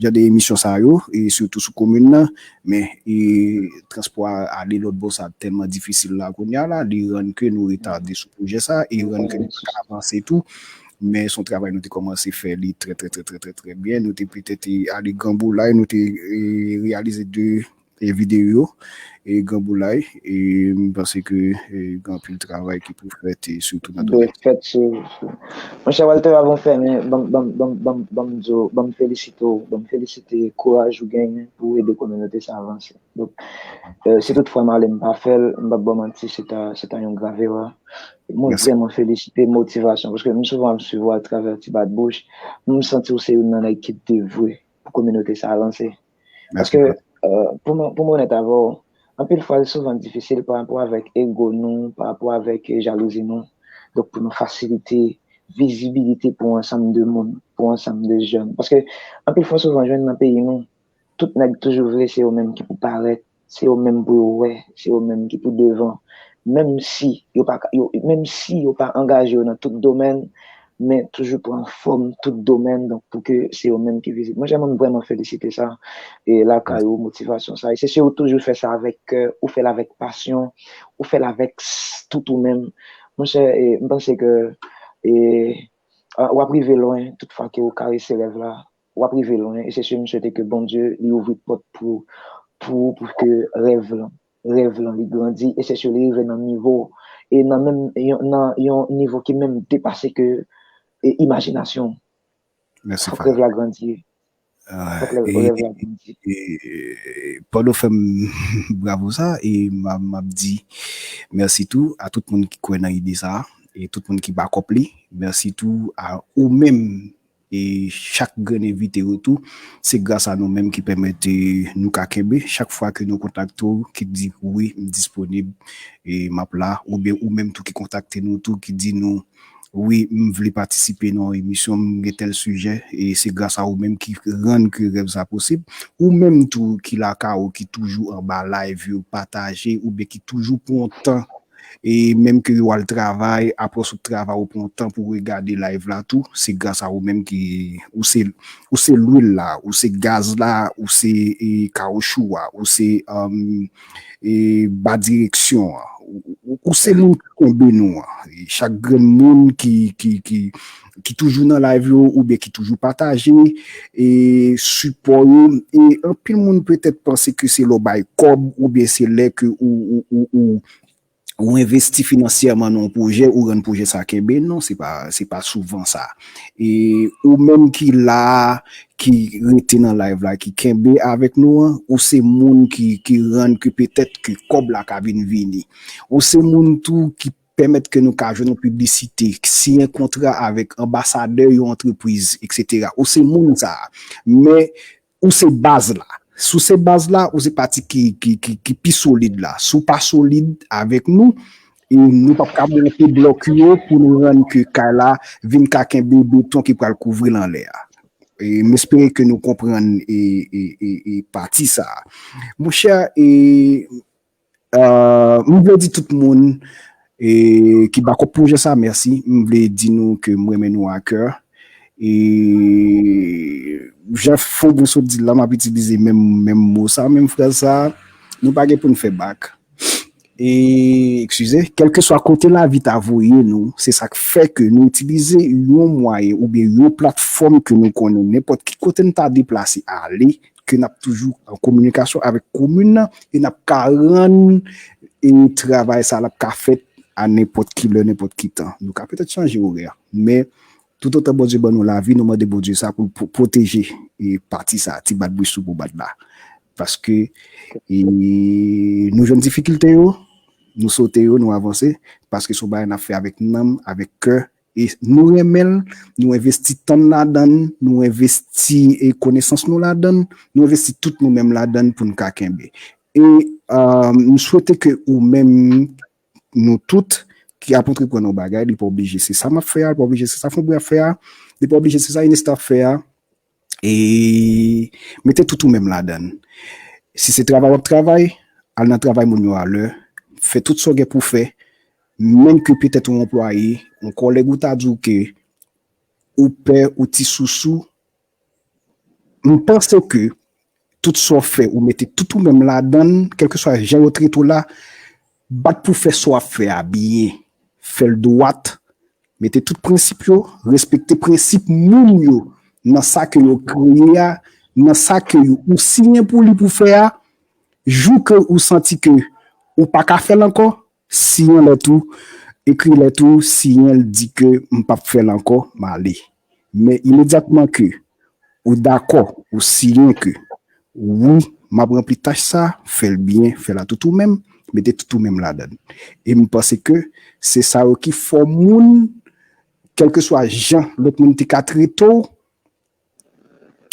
jan de emisyon sa yo, e sitou sou komin nan. Men, e, transpò a ale lòt bò sa tèlman difisil la kounye a la, li rann ke nou retade sou pwojè sa, e rann ke nou pa ka avanse tou. men se yon travay nou te kòmanse fè li trè, trè, trè, trè, trè, trè byen. Nou te petèt, e, ale Granboulay, nou te, e, reyalize de, e, videyo, e, Granboulay, e m panse ke, e, gen anpil travay ki pou fèt, e sitou nan domèn. Dwe fèt sou, sou. Monchè Walter, avan w fèmen, ban m, ban m, ban m, ban m, ban m di w, ban m felisite w, ban m felisite kouraj ou genyen pou w ede kominote sa a avanse. Donk, e, si toutfwa m ale m pa fè l, m p ap ba w manti, se ta, se ta yon grav erè. Mwen vrèman felisite motivasyon, paske m souvan ap swiv ou atravè Ti Bat Bouch, m santi w se youn nan nèg ki devwe pou kominote sa a avanse. Paske, e, pou mwen, pou mwen onèt avè w, anpil fwa, li souvan difisil pa rapò avèk ego nou, pa rapò avèk, e, jalouzi nou. Donk, pou nou fasilite vizibilite pou ansanm de moun, pou ansanm de jèn. Paske, anpil fwa, souvan jwenn nan peyi nou, tout nèg toujou vle se yo menm ki pou parèt, se yo menm pou yo wè, se yo menm ki pou devan. Menm si yo pa ka, yo, menm si yo pa angaje yo nan tout domèn, men toujou pran fòm tout domèn, donk pou ke se yo menm ki vizib. Mwen, mwen vrèman felisite sa, e lakay ou, motivasyon sa. E se si ou toujou fè sa avèk kè, ou fè l avèk pasyon, ou fè l avèk s-, tout ou menm. Monchè, e, m panse ke, e, a, w ap rive lwen, tout fwa ke ou karese rèv la, w ap rive lwen, e se si m swete ke Bondye li ouvri pòt pou, pou, pou ke rèv lan, rèv lan li grandi, e se si li rive nan nivo, e nan menm, yon, nan yon nivo ki menm depase ke, e, imajinasyon w. Mèsi, Fòk rèv la grandi. Fòk rèv, e, rèv la grandi. E, e, Paulo fè m bravo sa, e m a, m ap di mèsi tou a tout moun ki kwè nan ide sa, e tout moun ki bakòp li. Mèsi tou a ou menm, e chak grenn envite yo tou. Se gras a nou menm ki pèmèt, e, nou ka kenbe. Chak fwa ke nou kontakte w, ki di, "Wi, m disponib, e m ap la," oubyen ou menm tou ki kontakte nou tou, ki di nou, "Wi, m vle patisipe nan yon emisyon, m gen tèl sijè," e se gras a ou menm ki rann ke rèv sa posib. Ou menm tou ki lakay ou, ki toujou anba live yo, pataje, oubyen ki toujou pran tan, e menm ke ou al travay, apre w sot travay, ou pran tan pou w regade live la tou, se gras a ou menm ki, ou se, ou se lwil la, ou se gaz la, ou se, e, kawochou a, ou se, um, e, ba direksyon an. Ou, ou, ou se moun ki kenbe nou an. E chak grenn moun ki, ki, ki, ki toujou nan live yo, oubyen ki toujou pataje, e, sipò yo. E anpil moun petèt panse ke se lè w bay kòb, oubyen se lè ke ou, ou, ou, ou, ou envesti finansyèman nan yon pwojè, ou rann pwojè sa kenbe. Non, se pa, se pa souvan sa. E ou menm ki la, ki rete nan live la, ki kenbe avèk nou an, ou se moun ki, ki rann ke petèt ke kòb la ka vin vini. Ou se moun tou ki pèmèt ke nou ka jwenn yon piblisite, siyen kontra avèk anbasadè yon antrepriz, etsetera. Ou se moun sa a. Men, ou se baz la. Si w se baz la, ou se pati ki, ki, ki, ki pi solid la. Si w pa solid avèk nou, e nou p ap ka monte blòk yo pou nou rann ke kay la vin ka kenbe beton ki pral kouvri l anlè a. E m espere ke nou konprann, e, e, e, e pati sa a. Monchè, e, e, m vle di tout moun, e, ki bakòp pwojè sa a, mèsi. M vle di nou ke m renmen nou a kè. E jan Fobon sot di l la, m ap itilize menm, menm mo sa, menm fraz sa, nou pa gen pou n fè bak. E, eskize, kèlkeswa kote lavi ta voye nou, se sa k fè ke nou itilize yon mwayen oubyen yon platfòm ke nou konnen, nenpòt ki kote n ta deplase ale, ke n ap toujou an kominikasyon avèk komin nan, e n ap ka rann, e, travay sa l ap ka fèt a nenpòt ki lè, nenpòt ki tan. Nou ka petèt chanje orè, men toutotan Bondye ban nou lavi, nou mande Bondye sa pou l pwo-, pwoteje, e, pati sa, Ti Bat Bouch sou pou bat la. Paske, e, nou jwenn difikilte yo, nou sote yo, nou avanse, paske se yon bagay n ap fè avèk nanm, avèk kè, e nou renmen l, nou envesti tan n ladan l, nou envesti, e, konesans nou ladan l, nou envesti tout nou menm ladan l pou n ka kenbe. E, e, m swete ke ou menm, nou tout, ki ap antreprann yon bagay, li pa oblije se sa m ap fè a, li pa oblije se sa Fobon ap fè a, li pa oblije se sa Ernesta ap fè a, e mete tout ou menm ladan l. Si se travay w ap travay, al nan travay moun yo alè, fè tout sa w gen pou w fè, menm ke petèt yon anplwaye, yon kòlèg ou ta di w ke ou pè, ou ti sousou, m panse ke tout sa w fè, ou mete tout ou menm ladan l, kèlkeswa jan yo trete w la, bat pou fè sa w ap fè a byen, fè l dwat, Mete tout prensip yo, respekte prensip moun yo nan sa ke yo kreye a, nan sa ke yo, ou siyen pou li pou fè a, jou ke ou santi ke ou pa ka fè l ankò, siyen lèt ou, ekri lèt ou, siyen l, di ke m p ap fè l ankò, m ale. Men imedyatman ke ou dakò, ou siyen ke wi, m ap ranpli tach sa, fè l byen, fè l a tout ou menm, mete tout ou menm ladan l. E m panse ke se sa yo ki fè moun, kèlkeswa jan lòt moun te ka trete w,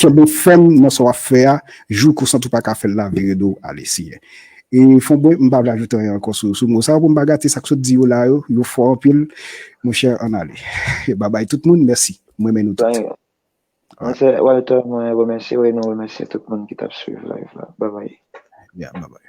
kenbe fèm nan sa w ap fè a, jou ke w santi w pa ka fè l la, vire do w, ale siyen. E Fonbwen, m pa vle ajoute anyen ankò sou, sou mo sa yo pou m pa gate sa k sot di yo la yo, yo fò anpil. Monchè, ann ale. Babay tout moun, mèsi. Mwen renmen nou tout. Monchè Walter, mwen remèsye w e nou remèsye tout moun ki t ap swiv live la. Babay. Yeah, babay.